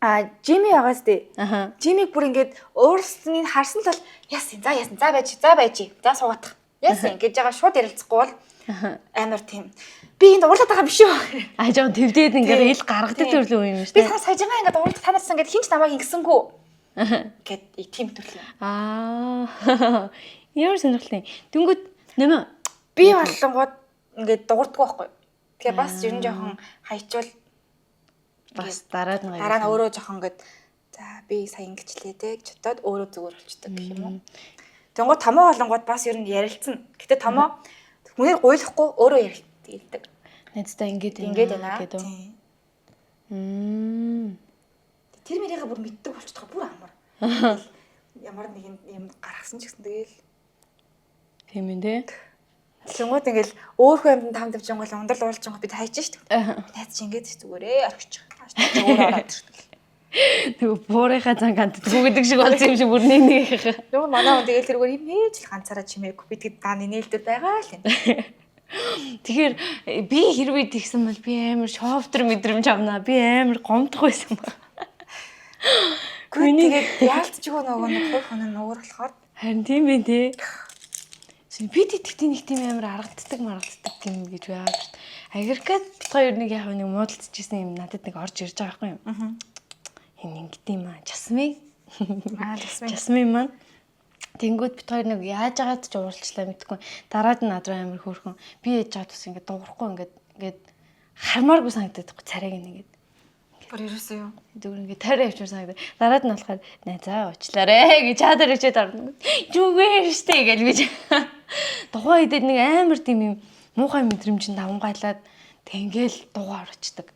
а Жими байгаас дээ. аха. Жимиг бүр ингээд ууралсныг харсан тал яасан за яасан за байж за байж за суугаадах. Яасан гэж байгаа шууд ярилцахгүй бол амар тийм. Би энд уурлаад байгаа юм биш үү? А жоо твдээд ингээ Тийм. ил гаргадаг Тийм. төрлөө юм шүү Би дээ. та саяжгаа ингээд уурлах танаас ингээд хинч намайг ингэсэнгүү. Гэт тийм төрлөө. Аа. Ямар сонирхолтой. Тэнгүүд нэмэ Би болонгууд ингээд дуурдгүй байхгүй. Тэгэхээр бас ер нь жоохон хайчвал бас дараа нь дараа нь өөрөө жоохон ингээд за би сая ингэчлээ те гэж бодоод өөрөө зүгээр болчдөг гэх юм уу. Тэнгууд томоо болонгууд бас ер нь ярилцсан. Гэтэ томоо хүнээр гуйлахгүй өөрөө ярилдаг. найздаа ингээд байна Ингээд байна. гэдэг. Тийм. Мм. Тэр мэрийгээ бүр мэддэг болчихдог бүр амар. Ямар нэгэн юм гаргасан ч гэсэн тэгэл Тийм ээ тий. Тэнгууд ингээл өөр хүн амьтан там тавьж гол ундрал уулж байгаа бид хайж штт. Найз чи ингээд зүгээрээ орхиж байгаа. Өөр ороод ирдэг. Нөгөө буурынхаа зан гантдгүй гэдэг шиг болсон юм шиг бүр нэг нэгийнхээ. Нөгөө манай хүн тэгэл тэргээр юм ээж л ганцаараа чимээгүй. Би тэгэд дааны нээлтүүд байгаа л юм. Тэгэхээр би хэрвээ тэгсэн бол би амар шофтер мэдрэмж авнаа. Би амар гомдох байсан баг. Миний тэгээд яалтчгүй нөгөө нэг хувь хүн нь өөр болохоор харин тийм байх тий. Бид итгэдэг нэг тийм амар аргаддаг маргаддаг юм гэж байгаа шүү дээ. Агрикад бит хоёр нэг яг нэг муудалцчихсэн юм надад нэг орж ирж байгаа байхгүй юу? Энэ ингэдэм аа. Жасмин. Аа, Жасмин. Жасмин маань. Тэнгүүд бит хоёр нэг яаж агаад ч уурлчлаа мэдгүй. Дараад нь над руу амар хөөрхөн. Би ээж чад бас ингээд дуурахгүй ингээд ингээд хармааргүй санагдаад байхгүй царайг ингээд. Бүр ерөөсөө юу. Зүгээр ингээд тойроо явчихмаар санагдаад. Дараад нь болохоор нэ за уучлаарэ гэж чадаар ичээд орно. Зүгээр штэ гэж гэж. Тухайн үед нэг амар тийм юм муухай мэдрэмж нь давмгайлаад тэг ингээл дугаа орчдөг.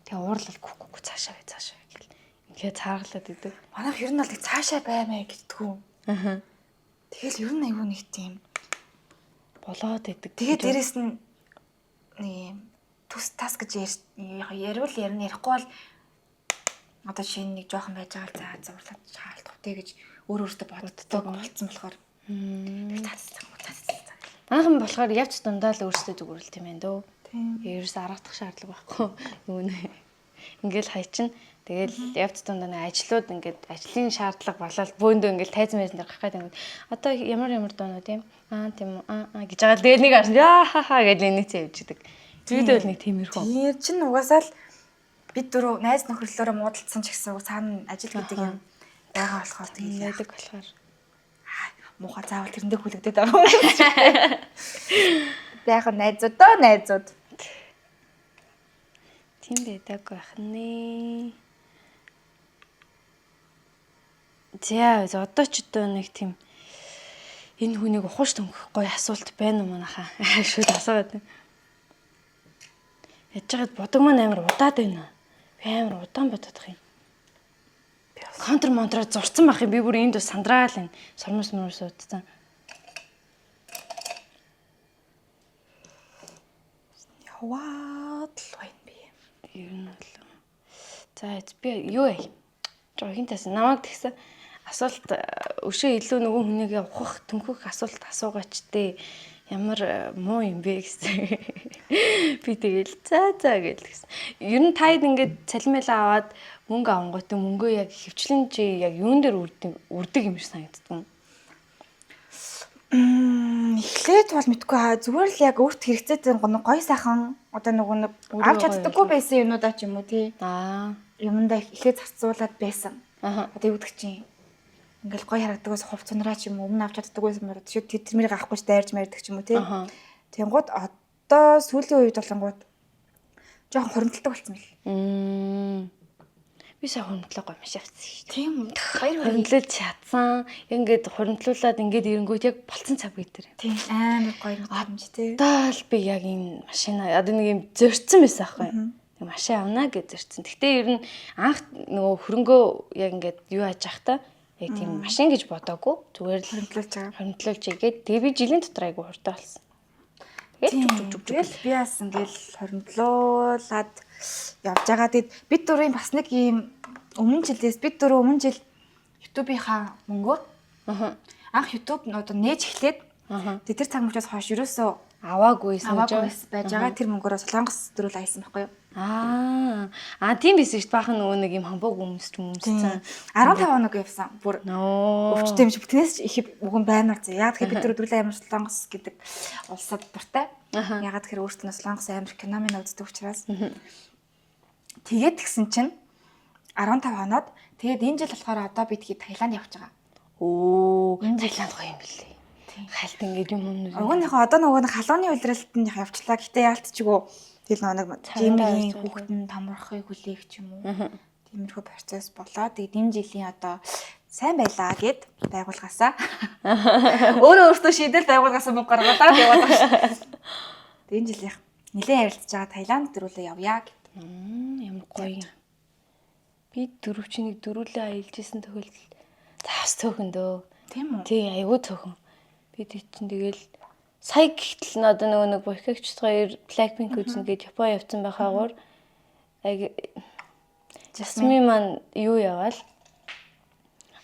Тэг уурлал гүх гүх цаашаа бай цаашаа бай гэл. Ингээ цааргалаад идэг. Манайх ер нь бол цаашаа баймаа гэдгүү. Аа. Тэгэл ер нь айгүй нэг тийм болоод идэг. Тэгээ дээрэс нь нэг юм түс тас гэж яриул ярина ярихгүй бол одоо шинэ нэг жоохон байж байгаа л за зурлаад хаалтах үү гэж өөр өөртөө боддог болцсон болохоор. Тэгэл цац цац цац. Манайхан болохоор явц дундаа л өөрсдөө зүгээр л тийм ээ дөө. Тийм. Ерөөс аргадах шаардлага байхгүй. Нөгөө нэ. Ингээл хайчин тэгэл явц дундаа нэг ажлууд ингээд ажлын шаардлага болоод бөөндөө ингээл тайзан майзан дээр гарах гэдэг юм. Одоо ямар ямар дуунууд юм? Аа тийм үү. Аа аа гэж байгаа л тэгэл нэг арсан. Яа ха ха гэж инээцээ явж идэг. Зүйдээ бол нэг тиймэрхүү. Тэр чинь угаасаа л бид дөрөв найз нөхөрлөөрөө муудалцсан ч гэсэн цаана ажил гэдэг юм байгаа болохоор тэгэл Яадаг болохоор. муухай заавал тэрэндээ хүлэгдээд байгаа юм шиг. Байха найзууд доо найзууд. Тийм байдаг байх нэ. За одоо ч одоо нэг тийм энэ хүнийг ухаж төнгөх гоё асуулт байна уу манайхаа? Шүд асуугаад байна. Яаж яагаад бодог маань амар удаад байна. Би амар удаан бодох юм. Контр монтроо зурцсан байх юм. Би бүр энд бас сандраал энэ сормос мөрс удцсан. Яваад л байна би. Ер нь бол. За би юу вэ? Жоо хин тасан намайг тэгсэн асуулт өшөө илүү нөгөө хүнийгээ ухах төнхөх асуулт асуугаач тээ. Ямар муу юм бэ гэсэн. Би тэгэл за за гэл тэгсэн. Ер нь таад ингээд цалин мэлээ аваад мөнгө авангуут мөнгөө яг хөвчлэн чи яг юун дээр үрдэг юм шиг санагддаг. Эхлээд бол мэдгүй хаа зүгээр л яг өөрт хэрэгцээтэй гоё сайхан одоо нөгөө нэг авч чаддаггүй байсан юмнуудаа ч юм уу тий. Аа. Юмдаа эхлээд зарцуулаад байсан. Аха. Одоо юу гэдэг чинь ингээл гоё харагддаг ус хувц унраа ч юм уу өмнө авч чаддаггүй байсан бол шүүд тэрмэрийг авахгүй ч дайрж мардаг ч юм уу тий. Аха. Тэнгууд одоо сүүлийн үед болонгууд жоохон хуримталдаг болсон мэл. Би сайн хуримтлаа гоё маш авсан шүү дээ. Тийм үү. Баяр хүргэе. Хуримтлуулж чадсан. Ингээд хуримтлуулад ингээд ирэнгүүт яг болцсон цаг үе дээр. Тийм амар гоё мэдрэмж тий. Одоо л би яг энэ машина одоо нэг юм зорьсон байсан аахгүй юу? Нэг машин авна гэж зорьсон. Гэтэ ер нь анх нөгөө хөрөнгөө яг ингээд юу яаж явах та яг тийм машин гэж бодоагүй. Зүгээр л Хуримтлуулж байгаа. хуримтлуулж игээд тэгээ би жилийн дотор айгу хурдан болсон. Тэгээд чүг чүг чүг чүг. Тэгэл би бас ингээл хоримтлуулад явж байгаа. Тэгэд бид дөрвийн бас нэг ийм өмнө жилээс бид дөрөв өмнө жил YouTube-ийнхаа мөнгөөр Аха. анх YouTube одоо нээж эхлээд Аха. тэг тэр цаг мөчөөс хойш ерөөсөө Аваагүй байсан аваагүй байж байгаа. Тэр мөнгөөрөө Солонгос дөрүүл аялсан байхгүй юу? Аа. Аа тийм байсан шүү дээ. Баахан нөгөө нэг юм хамбог өмсч өмссөн. 15 хоног явсан. Бүр Ноо. өвчтэй юм шиг бүтнээс их мөнгө байна уу. Яг тэгэхээр бид дөрөв дөрүүл амар Солонгос гэдэг улсад дуртай. Аха. Ягаад тэгэхээр өөртөө нь Солонгос амар кино минь үздэг учраас. Тэгээд тэгсэн чинь 15 хоноод тэгээд энэ жил болохоор одоо бид хэд Таиланд явж байгаа. Өө, Таиланд гоё юм бэлээ. Хальт ингээд юм юм. Уг нь яг одоо нөгөө нэг халууны улиралд нь яг явчлаа. Гэтэ яалтчгүй тэгэл нөгөө нэг Царандаа Жимигийн явж хүүхэд нь томрохыг хүлээх ч юм уу. Тиймэрхүү процесс болоо. Тэгээд энэ жилийн одоо сайн байлаа гэд байгуулгаасаа. Өөрөө өөртөө шийдэл байгуулгаасаа мөнгө гаргалаа яваад байгаа шүү. Тэгээд энэ жилийнх нэлээд ярилцж байгаа Таиланд дөрүлээ явъя гэд. Ямар гоё юм. Би дөрөв чи нэг дөрүлээ аялж исэн тохиолдол заавс цөөхөн дөө. Тийм үү? Тий, айгүй цөөхөн. Би тэг чин тэгэл Сая гэхтэл н одоо нөгөө нэг Бохигч хоёр Blackpink үзнэ гэж Япон явцсан байхаагаар яг Жасмин маань юу яваал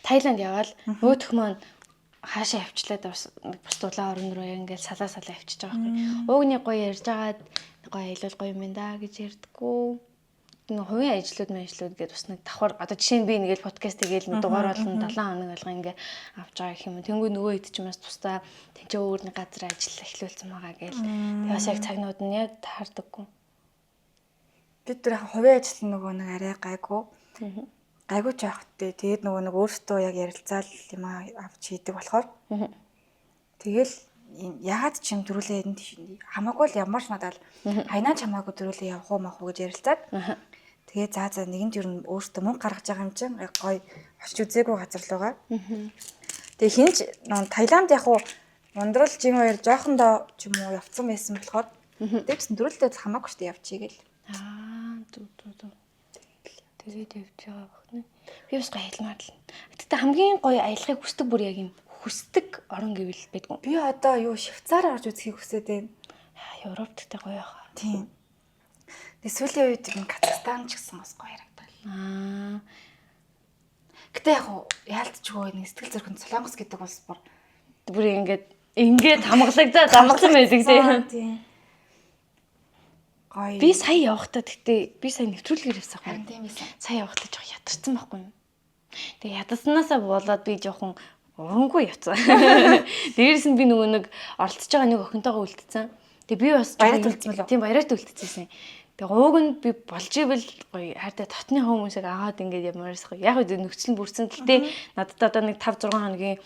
Таиланд яваал нөгөөх маань хаашаа явчлаа бас бус дулаан орон руу яг ингээл салаа салаа явчихж байгаа байхгүй. Уугны гоё ярьж байгаад гоё аялал гоё юм байна да гэж ярьдгүү. Нэг хувийн ажлууд мэжлүүд гэдээ бас нэг давхар одоо жишээ нь би ингээл подкаст хийгээл нэг дугаар болгон 7 хоног болгон ингээ авч байгаа гэх юм. Тэнгүү нөгөө хэд ч юм бас тусдаа тэнцээ өөр нэг газар ажил эхлүүлсэн байгаа гээл. Тэгээ бас яг цагнууд нь яг таардаггүй. Бид тэр яг хувийн ажил нөгөө нэг арай гайгүй. Гайгүй ч явах тээ. Тэгээд нөгөө нэг өөртөө яг ярилцаал юм авч хийдэг болохоор. Тэгэл ягаад ч юм дөрүлээ энд хамаагүй л ямар ч надад хайнаа ч хамаагүй дөрүлээ явах уу мах уу гэж ярилцаад. Тэгээ за за нэгэнд ер нь өөртөө мөнгө гаргаж байгаа юм чинь яг гоё очиж үзээгүй газар руугаа. Тэгээ хинч нөө Таиланд яг уу ундрал жин хоёр жоохондоо ч юм уу явцсан байсан болохоор тэгсэн дөрүлдээ хамаагүй шүү дээ явчихъя гэл. Аа зү зү зү. Тэгээд явж байгаа бахна. Би бас гоё аялмаар л. Гэтэ хамгийн гоё аялахыг хүсдэг бүр яг юм хүсдэг орон гэвэл байдгүй. Би одоо юу Швейцар орж үзхийг хүсээд байна. Европ гэхдээ гоё байхаа. Тийм. Тэгээ сүүлийн үед юм Казахстан ч гэсэн бас гоё харагдал. Аа. Гэтэ яг уу яалтчгүй нэг сэтгэл зүрхэнд Солонгос гэдэг улс бүр Бүр ингээд ингээд хамглагдаад амгалан байдаг тийм. Тийм. Гоё. Би сая явахдаа гэтээ би сая нэвтрүүлгээр явсан харин байхгүй. тийм байсан. Сая явахдаа жоох ядарсан байхгүй юу? Тэгээ ядарснаасаа болоод би жоохон урамгүй явцсан. Дээрээс нь би нөгөө нэг оролцож байгаа нэг охинтойгоо үлдсэн. Тэгээ би бас жоохон Баярт үлдсэн мөлөө? Тийм баярт үлдчихсэн. Тэгээ ууг нь би болж ивэл гоё хайртай дотны хүмүүсийг аваад ингээд ямаарс гоё. Яг үгүй нөхцөл нь бүрдсэн. Гэтэ надад одоо нэг 5 6 хоногийн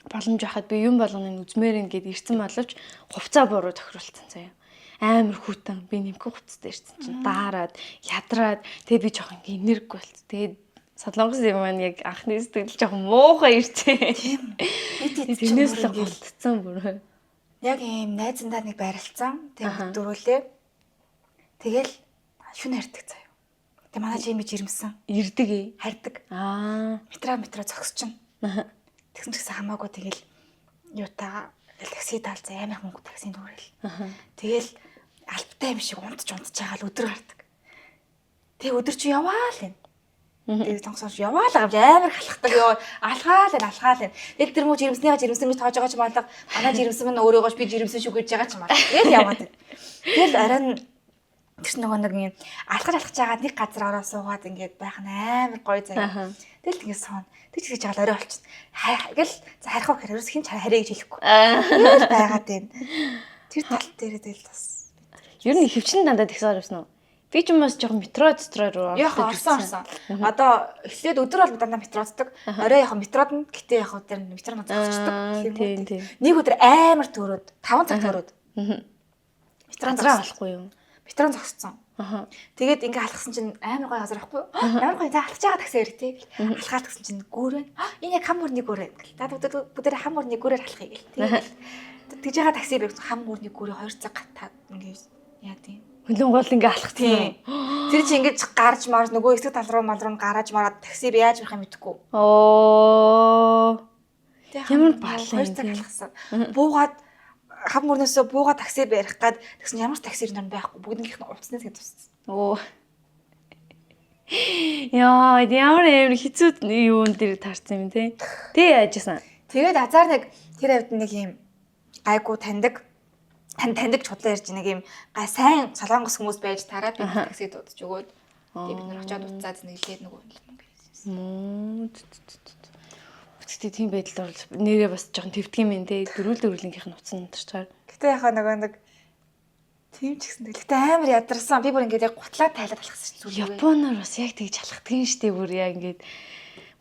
боломж байхад би юм болгоныг үзмээр ингээд ирсэн боловч хувцаа буруу тохируулсан заяа. Амар хүтэн би нэмэх хувцастай ирсэн чинь даарад ядраад тэгээ би жоохон ингээд энерггүй болц. Тэгээд Солонгос юм маань яг анхны сэтгэл жоохон муухай ирсэн. Тийм. Би тэд чинь Тэрнээс бүр л ингээд голтцсон бүр. яг ийм найзандаа нэг байрлалцсан. Тэгээд дөрүлээ. Тэгэл шүн хардаг заяа. Тэг манай чи юм жирэмсэн. Ирдэг ээ. Хардаг. Аа. Метро метро зогсчихно. Тэгсэн ч гэсэн хамаагүй тэгэл юутаа такси таалцаа амар их мөнгө таксинд хүрэл. Тэгэл албатай юм шиг унтж унтж байгаа л өдөр гардаг. Тэг өдөр чи яваа л юм. Тэгээд тонгосоош яваа л гамж амар халахдаг ёо. Алхаал энэ алхаал энэ. Тэгэл тэр муу жирэмснийгаа жирэмсэн гэж тоож байгаа ч малга. Манай жирэмсэн минь өөрөөгөөш би жирэмсэн шүү гэж байгаа ч малга. Тэгэл яваад байна. Тэгэл арай нь тэр нөгөө нэг юм алхаж алхаж байгаа нэг газар ороо суугаад ингээд байх нь амар гоё заяа. Тэгэл ингээд суун. Тэг ч гэж байгаа л орой болчихно. Гэл за харих уу гэхээр ерөөс хин ч харъя гэж хэлэхгүй. Тэгэл байгаад байна. Тэр тал дээрээ тэгэл бас. Ер нь хөвчин дандаа тэгсээр явсан уу? Би ч юм бас жоохон метро дотор руу Яг орсон орсон. Одоо эхлээд өдөр бол дандаа метроддаг. Орой яг метрод нь гэтээ яг тэр метро нь зогсчдөг. Тийм тийм. Нэг өдөр амар төрөөд 5 цаг төрөөд. Метро Газраа болохгүй юу? Метрон зогссон. Аха. Тэгээд ингээ алхсан чинь амар гоё газар байхгүй юу? Ямар гоё за алхаж байгаа такси ирэх тий. Алхаад гисэн чинь гүүр байна. Энэ яг хам мөрний гүүр байна гэл. За бүгд хам мөрний гүүрээр алхахыг гэл. Тэгээд тэгж байгаа такси ирэх хам мөрний гүүрээ 2 цаг гатаад ингээ яа тийм. Хөлөн гол ингээ алхацсан. Тийм. Тэр чинь ингэж гарч марж нөгөө хэсэг тал руу мал руу гараж мараад такси би яаж барах юм мэдэхгүй. Оо. Ямар балан 2 юм цаг тийм. алхасан. Буугаад хам мөрнөөсөө буугаад такси барих гад тэгсэн ямар ч такси ирнэ байхгүй. Бүгднийх нь уцснаас гэж туссан. Оо. Яа, ямар амар хэцүү юун дээр таарсан юм те. Тэ яажсан. Тэгээд азар нэг тэр хавьд нэг юм гайгүй таньдаг таньдаг чудлаа ярьж нэг юм гай сайн солонгос хүмүүс байж тараад бид такси дуудаж өгөөд тэгээд бид нар очиод уцаад нэглээд нөгөө мөнгө хийсэн. Муу. Гэтэ тийм байдалд орол нэрээ бас жоохон твдг юм энэ те. Дөрүүл дөрүүлнгийнх нь утсан тарчаар. Гэтэ яхаа нөгөө нэг тийм ч гэсэн тэгэл гэтэ амар ядарсан. Би бүр ингээд яг гутлаа тайлаад алхасан чинь зүрх. Японоор бас яг тэгж алхдаг юм штэ бүр яг ингээд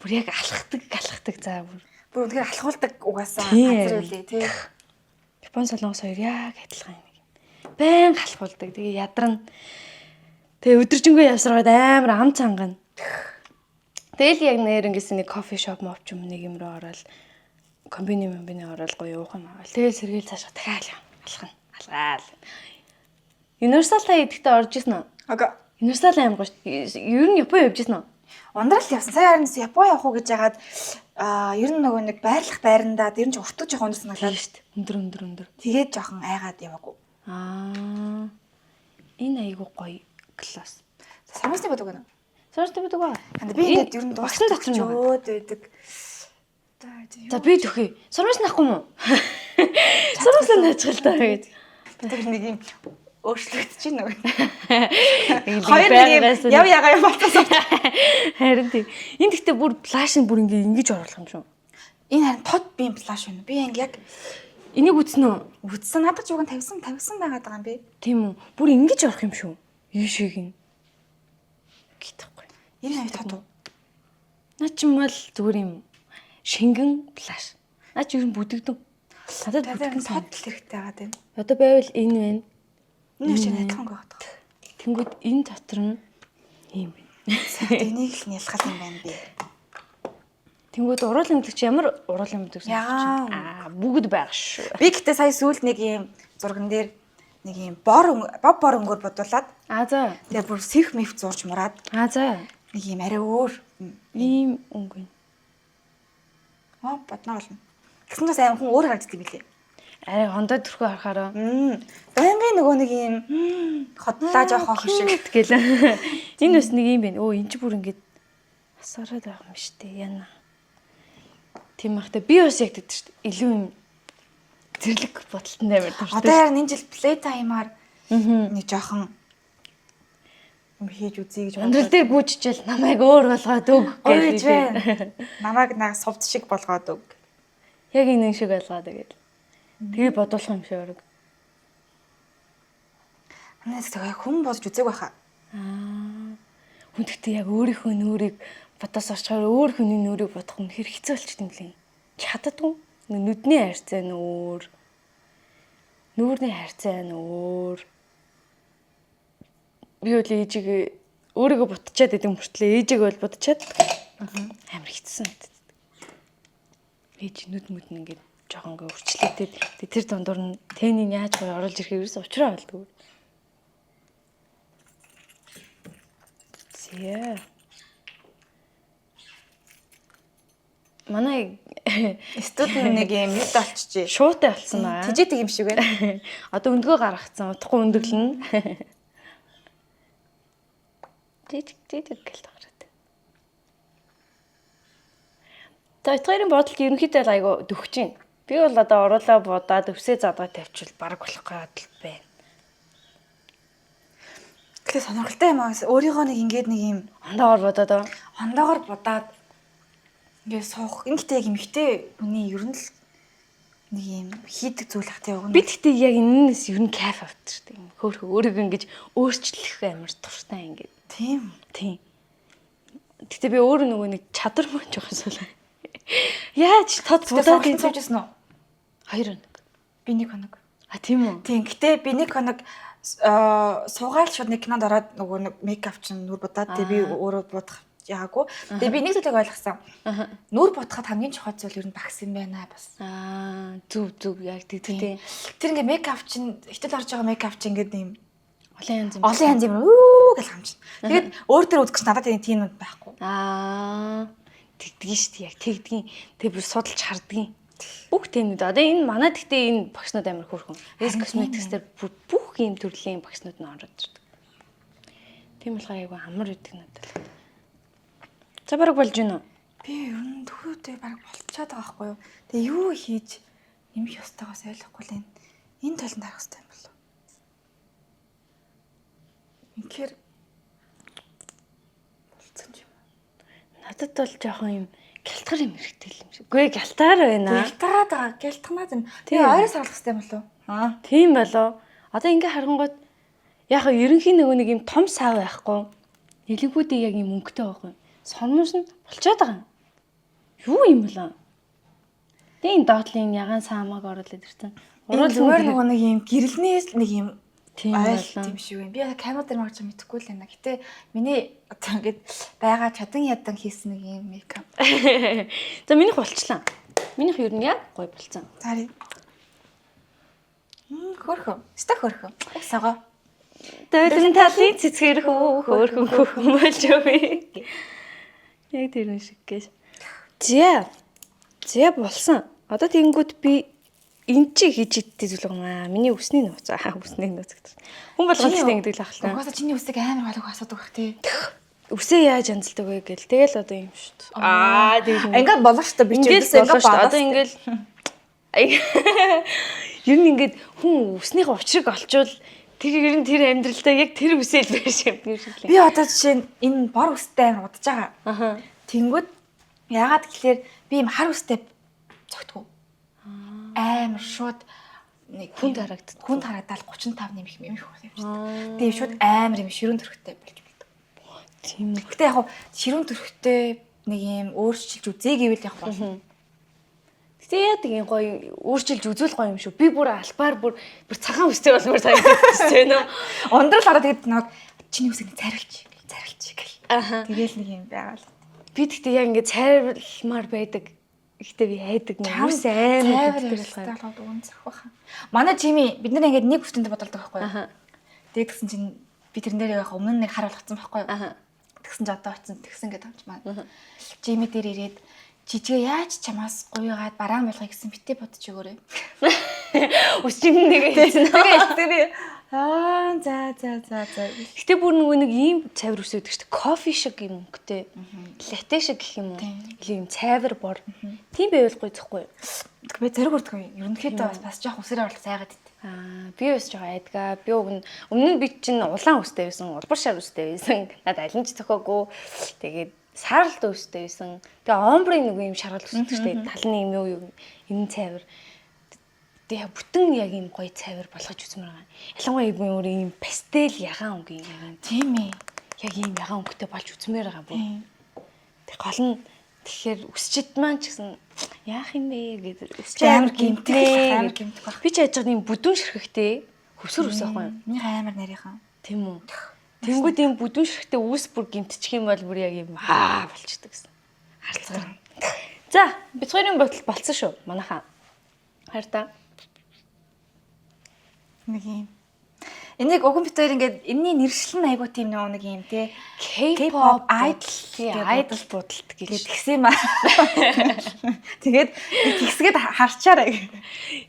бүр яг алхдаг алхдаг за бүр. Бүр үнэхээр алхуулдаг угаасаа Тийм. газар үлээ тий. Япон солонгос хоёр яг адилхан юм. Байн алхуулдаг. Тэгээ ядарна. Тэгээ өдөржингөө явсараад амар ам цангана. Тэгэл яг нэр ингэсэн нэг кофе шоп моп ч юм нэг юм руу ороод комбини комбини ороод гоё уух юм аа. Тэгэл сэргээл цаашаа дахиад алхана. Алгаал. Universal та идэхдээ орж исэн үү? Ага. Universal аим гоё шүү. Ер нь Япон явж исэн үү? Ундрал явсан. Сая харин Япон явах уу гэж яагаад ер нь нөгөө нэг байрлах байрандаа ер нь ч өртөг жоохон өндөр санагдаад шүү дээ. Өндөр өндөр өндөр. Тэгээд жоохон айгаад яваагүй. Энэ айгуу гоё класс. Сармусны бодог байна. Сармусны бодог ба. Би ингээд ер нь багшин дотор нь өөд байдаг. За би төхөө. Сармус нахгүй юм уу? Сармус наачих л даа гэж. Тэр нэг юм өөрчлөгдөж байна уу? Хоёр нэг юм яв ягаа юм болчихсон. Харин тийм. Энэ гэхдээ бүр плаш нь бүр ингэ ингэж оруулах юм шүү. Энэ харин тод би плаш байна. Би ингэ яг энийг үтсэн үү? Үтсэн. Надад ч уг нь тавьсан байгаад байгаа юм би. Тийм үү? Бүр ингэж орох юм шүү. Ийшээг нь. Гэтэхгүй. Энэ аяа тод уу? Наа чи мал зүгээр юм шингэн плаш. Наа чи ер нь бүдэгдэн. Надад бүдгэн тод л хэрэгтэй байгаад байна. Одоо байвал энэ байна. Энэ чинь адилхан байгаад байгаа. Тэнгүүд энэ дотор нь ийм байна. Энийг л нялхал юм байна би. Тэнгүүд уруул эмгэлэг чи ямар уруул эмгэлэг сонсож байна? Бүгд байгаа шүү. Би гэтээ сая сүүлд нэг ийм зурган дээр нэг ийм бор боб бор өнгөөр бодуулаад. За. Тэгээ бүр сэвх мэв зурж мураад. За. Нэг ийм арай өөр ийм өнгө. Бодноо болно. Тэгсэн чинь сайн хүн өөр харагддаг юм билээ. Арай хондоо төрхөө харахаараа. Байнгын нөгөө нэг ийм хотлаа жоох охин шиг гэл. Энэ бас нэг юм байна. Өө энэ чи бүр ингэж асаараад байгаа юм шүү дээ. Яна. Тийм ах та би бас яг тэгдэг шүү дээ. Илүү юм зэрлэг бодолтон амар дуртай. Одоо харин энэ жил play time-аар нэг жоохон юм хийж үзье гэж өндөр дээр гүйччихэл намайг өөр болгоод өг гэж байна. Намайг наг сувд шиг болгоод өг. Яг энэ шиг болгоод гэдэг. Тэгээ бодуулах юм шиг өрөг. Манайс тэгээ хүн бодож үзег байхаа. Хүн тэгтээ яг өөрийнхөө нүрийг бодоос орчхоор өөр хүний нүрийг бодох нь хэр хэцүү болчих юм блэ. Чаддгүй. Нүдний хайрцаа нь өөр. Нүүрний хайрцаа нь өөр. Би бол ээжийг өөрийгөө ботчаад идэм мөртлөө ээжийг бол бодчаад амар хэцүү санагддаг. Ээж нүд мүд нь ингээд жоохон ингээ өвчлөөтэй. Тэр дундуур нь тэнийг яаж гоё оруулж ирэхээ ерөөсөө учраа болдгоо. Зэ. Манай студент нэг юм юд олчжээ. Шуутай болсон аа. Тэжээдэг юм шиг байна. Одоо өндгөө гаргацсан. Удахгүй өндөглөнө. Жижиг жижиг гэл гараад. За хоёрын бодолт ерөнхийдөө айгу дөхөж байна. Би бол одоо оруулаа будаад өвсөө задгаа тавьчвал бараг болох гээд л байна. Гэтэ сонирхолтой юм аа. Өөрийгөө нэг ингээд нэг юм ондоогоор бодоод аа. Ондоогоор будаад ингээд суух. Энэ гэтээ яг эмэгтэй хүний ер нь л нэг юм хийдэг зүйл ах тийм Би тэгтээ яг энэнээс ер нь кайф авдаг шүү дээ. Хөөхөө өөрийгөө ингэж өөрчлөх амар туртай ингээд. Тийм. Тийм. Гэтэ би өөрөө нөгөө нэг чадвар мөн жоохон суулаа. Яаж тод будаад хийж байсан уу? 2 хоног. Би 1 хоног. А тийм үү? Тийм. Гэтэ би 1 хоног суугаал шууд нэг кинонд ороод нөгөө нэг мейкап чинь нүр будаад тэгээ би өөрөө будах яагаагүй. Тэгээ би нэг зүйлийг ойлгосон. Нүр будахад хамгийн чухал зүйл ер нь багс юм байна бас. Зүв зүв яг тэгдэг. Тэр ингээ мейкап чинь хитэл орж байгаа мейкап чинь ингээд юм олон янз юм. Олон янз юм үү гэж хамчин. Тэгээд өөр дээр үзэх гэж надад тийм юм байхгүй. Тэгдгийн шүү дээ. Яг тэгдгийн. Тэгээ бүр судалж хардгийн. Бүх тэмнүүд. Одоо энэ манай тэгтээ энэ багшнууд амар хөөрхөн. S Cosmetics дээр бүх ийм төрлийн багшнууд нь ороод ирдэг. Тийм болохоор айгүй амар өгдөг надад. За бараг болж гинэ үү? Би ер нь төхөөдөө бараг болцоод байгаа байхгүй юу? Тэгээ юу хийж нэмэх ёстойгоос ойлгохгүй л энэ. Энэ талд харах хэрэгтэй юм болов. Инхээр болцсон юм. Надад бол жоохон юм гялтгар юм хэрэгтэй юм шиг. Үгүй гялтгаар байна. Гялтгаад байгаа. Гялтганаад юм. Тэгээ ойроос оруулах хэрэгтэй юм болов уу? Тийм болов. Одоо ингээ харангуут яг ерөнхийн нөгөө нэг юм том сав байхгүй. Нэлэнгүүдээ яг юм өнгөтэй байхгүй. Сормоос нь болчоод байгаа юм. Юу юм бэлээ? Тэгээ энэ доотлын ягаан саамаг оруулаад ирсэн. Уруул зүгээр нөгөө нэг юм гэрэлний нэг юм тийм ойл тийм шиг юм. Би камер дээр магч мэдэхгүй л байна. Гэтэ миний одоо ингээд байгаа чадан ядан хийсэн нэг юм мейкап. За минийх болчлаа. Минийх ер нь яг гоё болцсон. Зарий. Хөөрхөн. Өстой хөөрхөн. Сага. Дөлөн талын цэцгэр хөө хөөрхөн хөхөн болж өвөө. Яг тэр шиг гэж. За. За болсон. Одоо тэгэнгүүт би эн чи хийж иддэг зүйл юм аа. Миний үсний нууц. Аа, үсний нууц гэдэг. Хүн болгон үсний гэдэг л ахalta. Угаасаа чиний үсэг амар халуух асуудаг бах тий. Үсээ яаж янзалдаг вэ гэл. Тэгэл одоо юм шүү дээ. Аа, тийм. Ингээд болно шүү дээ. Би чи Ингээл болно шүү дээ. Одоо ингээл ер нь ингээд хүн үснийхээ учрыг олчвол тэр ер нь тэр амьдралдаа яг тэр үсэл байж юм шиг лээ. Би одоо жишээ нь энэ бор үстэй амар удаж байгаа. Аха. Тэнгүүд яагаад гэхлээр би юм хар үстэй цогтгоо. Амар шууд нэг Хүнд харагддаг. Хүнд харагдал 35 нэмэх юм их юм шиг. Тэгээ шууд амар юм ширүүн төрхтэй болж болдог. Тийм үү. Гэтэ яг хуу ширүүн төрхтэй нэг юм өөрчилж үзье гэвэл яг болно. Гэтэ яа тийм гоё өөрчилж үзүүл гоё юм шүү. Би бүр албаар бүр бүр цагаан үстэй болмоор санагдчихсэн тийм үү? Ундрал ороод тэгээд нэг чиний үсэг нэг цайруулч, цайруулч гэл. Аха. Тэгээл нэг юм байгаа л. Би тэгтээ яг ингээд цайрмаар байдаг. Гэхдээ би хайдаг нэг үс амар цайвар гэдэг хэрэгтэй болгоод өгөн зөх баха. Манай Жими бид нар ингээд нэг хүртэнд бодолдог байхгүй юу? Аха. Тэгээд тэгсэн чинь би тэрэн дээр яг өмнө нь нэг хар болгоцсон байхгүй юу? Аха. Тэгсэн чи одоо очсон тэгсэн гэдэг юм чи маань. Жими дээр ирээд жижигэ яаж чамаас гуйгаад бараан болгоё гэсэн битээ бодож өгөөрэй. Үс чинь нэг хэлсэн. Тэгээ тэгээ би аа за за за за. Гэтэ бүр нөгөө нэг ийм цайвар ус өгдөг шүү дээ. Кофе шиг юм өнгөтэй. Латте шиг гэх юм уу? Илүү юм цайвар бор. Тийм байвал гоё зөхгүй юу? Би зэрэг үрдэг юм. Ерөнхийдөө бас бас жоох үсэрээ орлох зайгаад ит. Аа, би бас жоо айдгаа. Би уг нь өмнө нь би чинь улаан үстэй байсан, улбар шар үстэй байсан. Надад аль нь ч зохиогүй. Тэгээд сааралт үстэй байсан. Тэгээ омбрын нэг юм шаргал үсдэг шүү дээ. Тал нь юм юу юу энэ цайвар. Тэгээ бүтэн яг юм гоё цайвар болгож үзмээр байгаа. Ялангуяа би өөр юм пастел ягаан өнгө юм ягаан. Тийм ээ. Яг ийм ягаан өнгөтэй болж үзмээр байгаа бүр. Тэг гол нь тэгэхээр өсчд маань ч гэсэн яах юм бэ гэдэг өсч Амар гэмтэх, амар гэмтэх байх. Би ч яаж байгаа юм бүдүүн ширхэгтэй хөвсөр ус ахгүй юу? Миний амар нарийнхан. Тийм үү. Тэнгүүд юм бүдүүн ширхэгтэй үс бүр гэмтчих юм бол бүр яг юм аа болчдөг гэсэн. Харцгаар. За, бид хоёрын бодол болцсон шүү. Манайхаа. Хайр та. Нэг юм. Энийг уган бит хоёр ингээд энэний нэршил нь айгуу тийм нөгөө нэг юм те. K-pop idol тий, гэдэг idol бодолт гэж. Тэгээд тэгсэн юм аа. Тэгээд тэгсгээд харчаарай.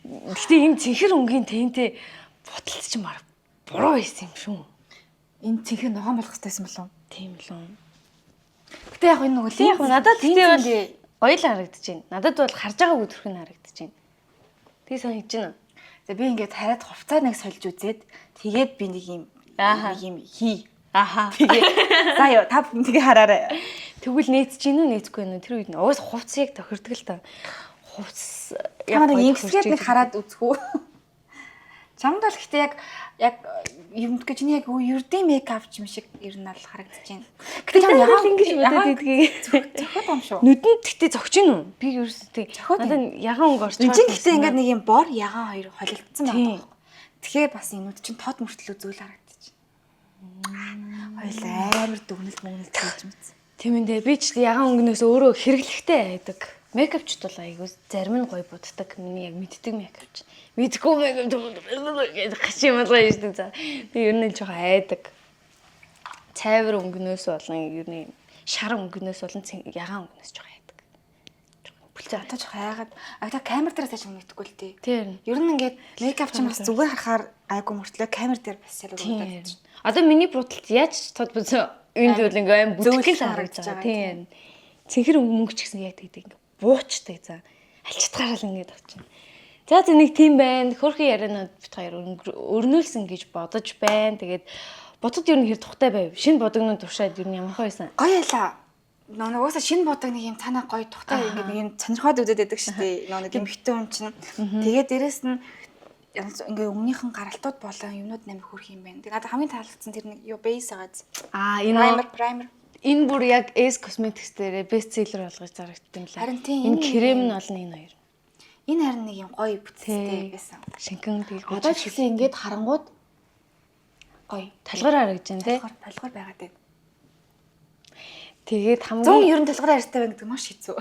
Гэтэ энэ цэнхэр өнгийн тэнтэй бодолт чинь мар буруу байсан юм шүү. Энэ цэнхэр ногоон болох хэрэгтэй байсан болов уу? Тийм л үү. Гэтэ яг энэ нөгөө Тэг яг надад гэтээ бол гоё л харагдаж байна. Надад бол харж байгаагүй төрх нь харагдаж байна. Тэг санагдаж байна. За би ингээд хараад хувцаа нэг сольж үзээд тэгээд би нэг юм Ааха. нэг юм хий. Аха. Тэгээ за ёо та бүхэн тэгээ хараарай. Тэгвэл нээц чинь үү нээцгүй нү тэр үед нь уус хувцс яг тохирдог л та. Хувцс Та нэг гоё ингэсгээд нэг тохирч хараад үзэх үү? Чамд бол гэтээ яг яг юм гэж чиний яг ердийн мейкап юм шиг ер нь ал харагдаж байна. Гэтэ чам идэг. ягаан ингэж бодоод идгийг. зөхөд юм шүү. Нүдэнд гэтээ зогч гин үү? Би ерөөсөө тэг. Зохиод Надад ягаан өнгө орчмоор. Энд чинь гэтээ ингээд нэг юм бор ягаан хоёр холилдсон Тийм. байгаа байхгүй. Тэгэхээр бас энэ нүд чинь тод мөртлөө зүйл харагдаж байна. Хоёул амар дүгнэлт мөгнөлт хийж мэдсэн. Тийм ээ. Би ч ягаан өнгөнөөс өөрөө хэрэглэхтэй байдаг. Мейкапчд бол айгүй зарим нь гоё буддаг. Миний яг мэддэг мейкапч. Мэдгүй мейкап гэдэг гаш юм болгоо юм шүү дээ. За. Би ер нь л жоохон айдаг. Цайвар өнгөнөөс болон ер нь шар өнгөнөөс болон ягаан өнгөнөөс жоохон айдаг. Жоохон бүлцээ. Одоо жоох айгаад а та камер дээр сайн мэдхгүй л тий. Тэр. Ер нь ингээд мейкап чинь бас зүгээр харахаар айгүй мөртлөө камер дээр бас сайн Тийм. өгдөг. Одоо миний бодолд яаж ч тод бүзээ энэ зүйл ингээ аим бүтгэл Зөөлөн харагдаж харагдаж байгаа. байгаа, Тийм. Цэнхэр мөнгө ч гэсэн яг тэгдэг ингээ буучдаг за. Алчтгаараа л ингээд авчихна. За за нэг тийм байна. Хөөрхөн ярианууд бит хоёр өрнүүлсэн гэж бодож байна. Тэгээд бодод ер нь хэр тухтай байв. Шинэ бодогнууд туршаад ер нь ямар хөө байсан. Гоё ялаа. Нөө угаасаа шинэ будаг нэг юм цаанаа гоё тухтай ингээд нэг юм сонирхоод үзээд байдаг шүү дээ. Нөө нэг юм битэн хүн чинь. Тэгээд дээрэс нь янз ингээ өмнөхөн гаралтууд болон юмнууд амар хөөрх юм байна. Тэгээд надад хамгийн таалагдсан тэр нэг юу бейс агааз. Аа энэ Primer primer. энэ бүр яг S Cosmetics дээр best seller болгож зарагдсан юм лээ. Харин тийм, Энэ энэ крем нь бол энэ хоёр. Энэ харин нэг юм гоё бүтцтэй байсан. Шингэн тэгэл Одоо ч гэсэн ингээд харангууд гоё. толгоор харагдаж байна те. Толгоор толгоор байгаад байна. Тэгээд хамгийн 100 ер нь толгоор арьстай байна гэдэг маш хэцүү.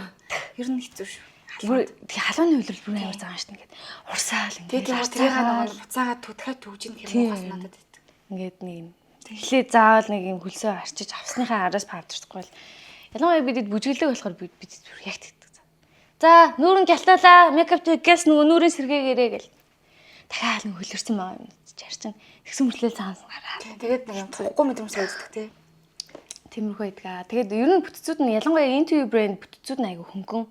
Ер нь хэцүү шүү. Бүр тэг халууны хөлрөл бүр амар заан шүү дээ. Ингээд урсаал ингээд Тэгээд тэр тэрийг нөгөө буцаагаад түтгэхэд түгжин гэх юм уу бас надад байдаг. Ингээд нэг юм. Эхлээд заавал нэг юм хөлсөө арчиж авсныхаа араас павдардахгүй бол Ялангуяа бидэд бүжиглэг болохоор бид бид яг тэгдэг. За нүүрэн гялтаалаа, makeup гэс нөгөө нүүрийн сэргээгээрэй гэл. Дахиад нэг хөлөрсөн байгаа юм чарчин. Тэгсэн мөртлөө цаанаас гараад. Тэгээд нэг юм тухгүй мэдрэмж үздэг тий. Тиймэрхүү байдгаа. Тэгээд ер нь бүтцүүд нь ялангуяа Into You брэнд бүтцүүд нь айгүй хөнгөн.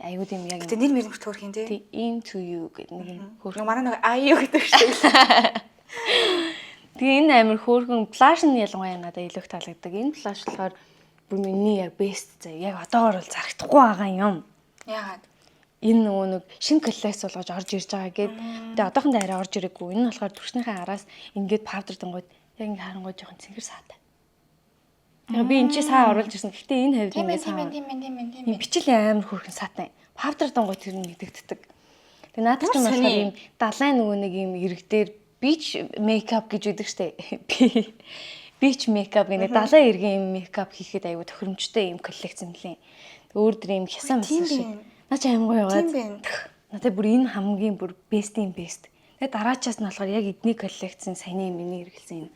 Айгүй тийм яг Гэтэ нэр мэр мөрт хөөрхин тий. Into You гэдэг нэг юм хөөрхөн. Манай нэг IU гэдэг шүү дээ. Тэгээ энэ амир хөөрхөн blush нь ялангуяа надад илүү их таалагддаг. Энэ blush болохоор бүр миний яг best заяа. Яг одоогор бол зарагдахгүй байгаа юм. Яагаад? Энэ нөгөө нэг шинэ коллекц болгож орж ирж байгаа гээд. Тэгээ одоохондоо арай орж ирээгүй. Энэ нь болохоор дүрснийхээ араас ингээд powder дангууд яг ингээд харангуй жоохон цэнгэр саатай. Яг би энэ чи саа оруулж ирсэн. Гэхдээ энэ хавьд ингээд саа. Тийм тийм тийм тийм. Бичил амар хөөрхөн саатай. Powder дангуй тэр нь мэдэгддэг. Тэгээ наадах чинь болохоор ийм далайн нөгөө нэг ийм ирэг дээр beach makeup гэж үүдэг штэ. Beach makeup гэнэ далайн эргийн ийм makeup хийхэд аюу тохиромжтой ийм коллекц юм лээ. Өөр дөр ийм хясан масан шиг. Наа чи аим гоё яваад. Надад бүр энэ хамгийн бүр best-ийн best. Тэгээ дараачаас нь болохоор яг эдний коллекцийн саяны миний хэрэгэлсэн энэ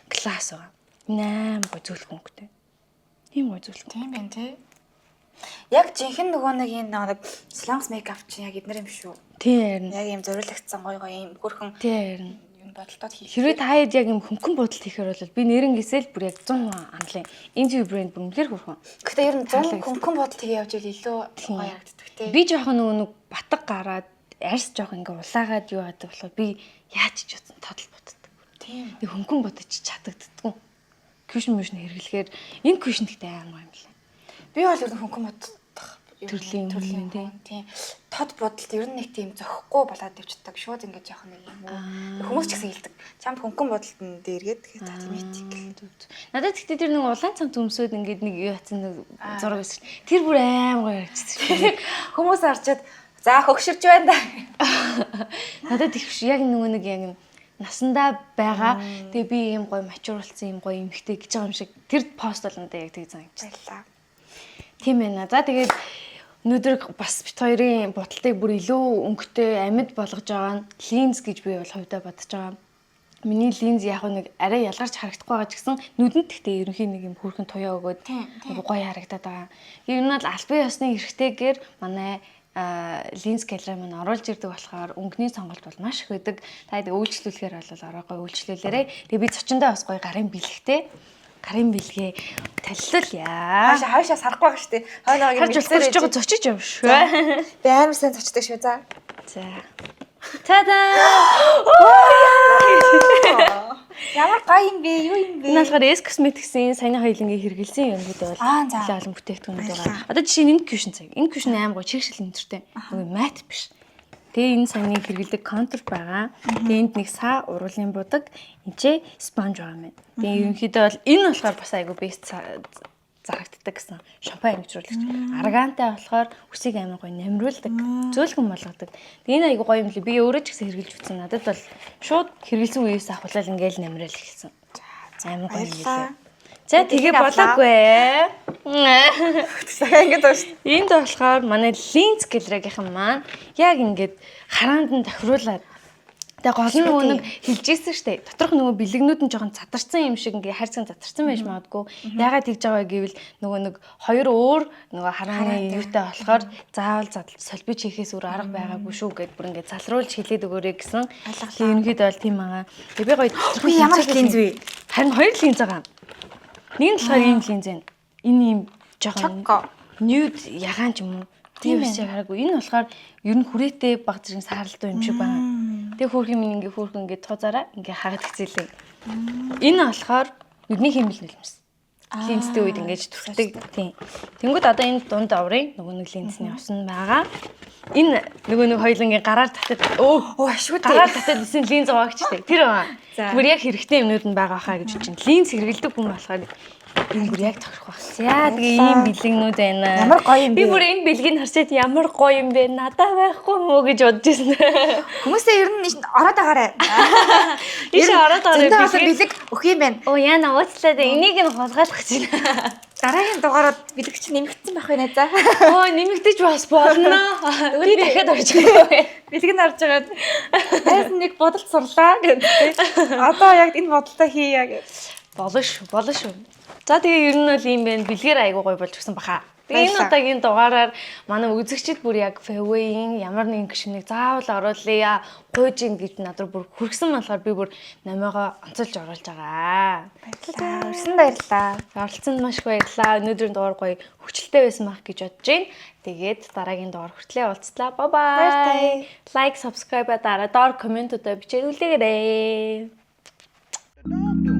glass байгаа. Энэ аим гоё зөөлхөн өнгөтэй. Тийм гоё зөөлхөн. Тийм байна тий. Яг жинхэнэ нөгөө нэг энэ нэг солонгос makeup чинь яг эднэр юм шүү. Тийм. Яг юм зориулагдсан гоё гоё юм хөөрхөн. Тийм. Юм бодолтод хийх. Хэрвээ та хэд яг юм хөнгөн бодолт хийхээр бол би нэрнгээсээ л бүр яг 100% амлаа. Энэ брэнд бүр үнэхээр хөөрхөн. Гэтэ ер нь 100 хөнгөн бодолт хийгээ явж ийл илүү гоё харагддаг тий. Би жоохон нөгөө нэг батг гараад арьс жоохон ингээ улаагаад юу яадаг болохоор би яаж ч утсан тодл боддог. Тийм. Тэг хөнгөн бодож чадагддаггүй. Cushion мөшн хэрэглэхээр энэ cushion гэхдээ амар юм лээ. Би бол ер нь хөнгөн бодох төрлийн төрлийн тийм тод бодолт ер нь нэг тийм зохихгүй болоод явчихдаг. Шууд ингэж яах нэг юм уу. Хүмүүс ч гэсэн хэлдэг. Чамд хөнгөн бодолт нь дээргээд тэгэхээр за тийм ээ. Надад гэхдээ тэр нэг улаан цамц өмсөөд ингээд нэг юу хатсан нэг зураг байсан. Тэр бүр амар гоё харагдчихсан. Хүмүүс харчаад за хөгшөрч байна да. Надад их яг нөгөө нэг яг юм насандаа байгаа. Тэгээ би ийм гоё mature болсон юм гоё эмхтэй гэж байгаа юм шиг тэр пост бол надад яг тэг занж. Баярлалаа. Тийм байна. За тэгээд өнөөдөр бас бит хоёрын будалтыг бүр илүү өнгөтэй амьд болгож байгаа нь линз гэж би бол хувьдаа бодож байгаа. Миний линз яг нэг арай ялгарч харагдахгүй байгаа ч гэсэн нүдэнд гэхдээ ерөнхийн нэг юм хөөрхөн туяа өгөөд гоё харагдаад байгаа. Ер нь бол албан ёсны эрхтэйгээр манай линз галерей маань оруулж ирдэг болохоор өнгөний сонголт бол маш их байдаг. Та хэд үйлчлүүлэхээр бол ороогоо үйлчлүүлээрэй. Тэгээ би зочиндоо бас гоё гарын бэлэгтэй гарын бэлгээ таллуулъя. Хаашаа хаашаа сарахгүй байгаа шүү дээ. Хойноог юм хэлсээр жоо зочиж юм шүү. Би амар сайн зочдөг шүү за. За. Та-да! Ямар гоё юм бэ? Юу юм бэ? Энэ болохоор S Cosmetics-ийн саяны хоёулангийн хэрэгэлсэн юмнууд бол нэлээд олон бүтээгдэхүүнүүд байгаа. Одоо жишээ нь энэ cushion цаг. Энэ cushion амар гоё чигшил өнтертэй. Нөгөө matte биш. Тэгээ энэ саяны хэрэглэдэг контур байгаа. Тэгээ энд нэг са уруулын будаг, энэ ч sponge байгаа юм байна. Тэгээ ерөнхийдөө бол энэ болохоор бас айгүй best зарагддаг гэсэн шампунь амжруулагч. Аргантай болохоор үсийг амар гоё намруулдаг, зөөлхөн болгодог. Тэгээ энэ айгүй гоё юм лээ. Би өөрөө ч гэсэн хэрэглэж үзсэн. Надад бол шууд хэрэглэсэн үеэс ахуулаад ингээл намраал эхэлсэн. Амар гоё юм лээ. За тэгээ болоогүй. Дахиад ингэж байна шүү. Энд болохоор манай линз галерейгийнхан маань яг ингээд хараанд нь тохируулаад тэгээ гол нь нөгөө нэг хэлжсэн штэ. Доторх нөгөө бэлэгнүүд нь жоохон задарсан юм шиг ингээ хайрцаг задарсан байж магадгүй. Ягаад тэгж байгаа вэ гэвэл нөгөө нэг хоёр өөр нөгөө харааны юутай болохоор заавал задалж солбиж хийхээс өөр арга байгаагүй шүү гэд бүр ингээ залруулж хэлээд өгөөрэй гэсэн. Тэгээ ерөнхийдөө бол тийм байгаа. Тэгээ би гоё Би ямар линз вэ? Харин хоёр линз байгаа. Нэг нь болохоор ийм линз байна. Энэ ийм жоохон nude ягаан ч юм уу. Тийм биш яг хараагүй. Энэ болохоор ер нь хүрээтэй баг зэрэг сааралдуу юм шиг байна. Тэгээ хөөрхөн минь ингээ хөөрхөн ингээ тузаараа ингээ хагаад хэцээлээ. Энэ болохоор нүдний хиймэл нулимс. Линзтэй үед ингэж түрхдэг. Тийм. Тэнгүүд одоо энэ дунд аврын нөгөө нэг линзний ус нь байгаа. Энэ нөгөө нэг хоёулангийн гараар татад өө ашгүй дээ. Гараар татад исэн линз угаагчтай. Тэр байгаа. Бүр яг хэрэгтэй юмнууд нь байгаа хаа гэж бодож байна. Линз хэрэглэдэг хүн болохоор энэ бүр яг тохирох байх. За тэгээ ийм бэлгнүүд байна. Ямар гоё юм бэ? Би бүр энэ бэлгийг харчаад ямар гоё юм бэ? Надаа байхгүй мүү гэж бодож ирсэн. Хүмүүсээ ер нь ороод агаарай. Ийш ороод агаарай. Бэлэг өгөх юм байна. Оо яана уучлаад энийг нь хулгайлах гэж байна. Дараагийн дугаарууд бэлэг чинь нэмэгдсэн байх байна за. Оо нэмэгдэж бас болно. Би дахиад орж байгаа. Бэлэг нь орж байгаад айс нэг бодолт сурлаа гэдэг. Одоо яг энэ бодолтой хийя гэж. Болно шүү, болно шүү. За, тэгээ ер нь бол ийм байна. Бэлгээр айгуу гоё болж гисэн баха. Тэгээ энэ Баярлалаа. удаагийн дугаараар манай үзэгчид бүр яг Feway-ийн ямар нэгэн гишүүнийг заавал оруулъя, гуйж ийн гэж надад бүр хүргэсэн болохоор би бүр номоогоо онцолж оруулж байгаа. Баярлалаа. Өрсөн баярлалаа. Оролцсонд маш их баярлалаа. Өнөөдрийн дугаар гоё хөгжилтэй байсан байх гэж бодож байна. Тэгээд дараагийн дугаар хүртлээр уулзлаа. Bye bye. Баяртай. Like, subscribe дараа доор комментуудаа бичээд үлдээгээрэй. The dog.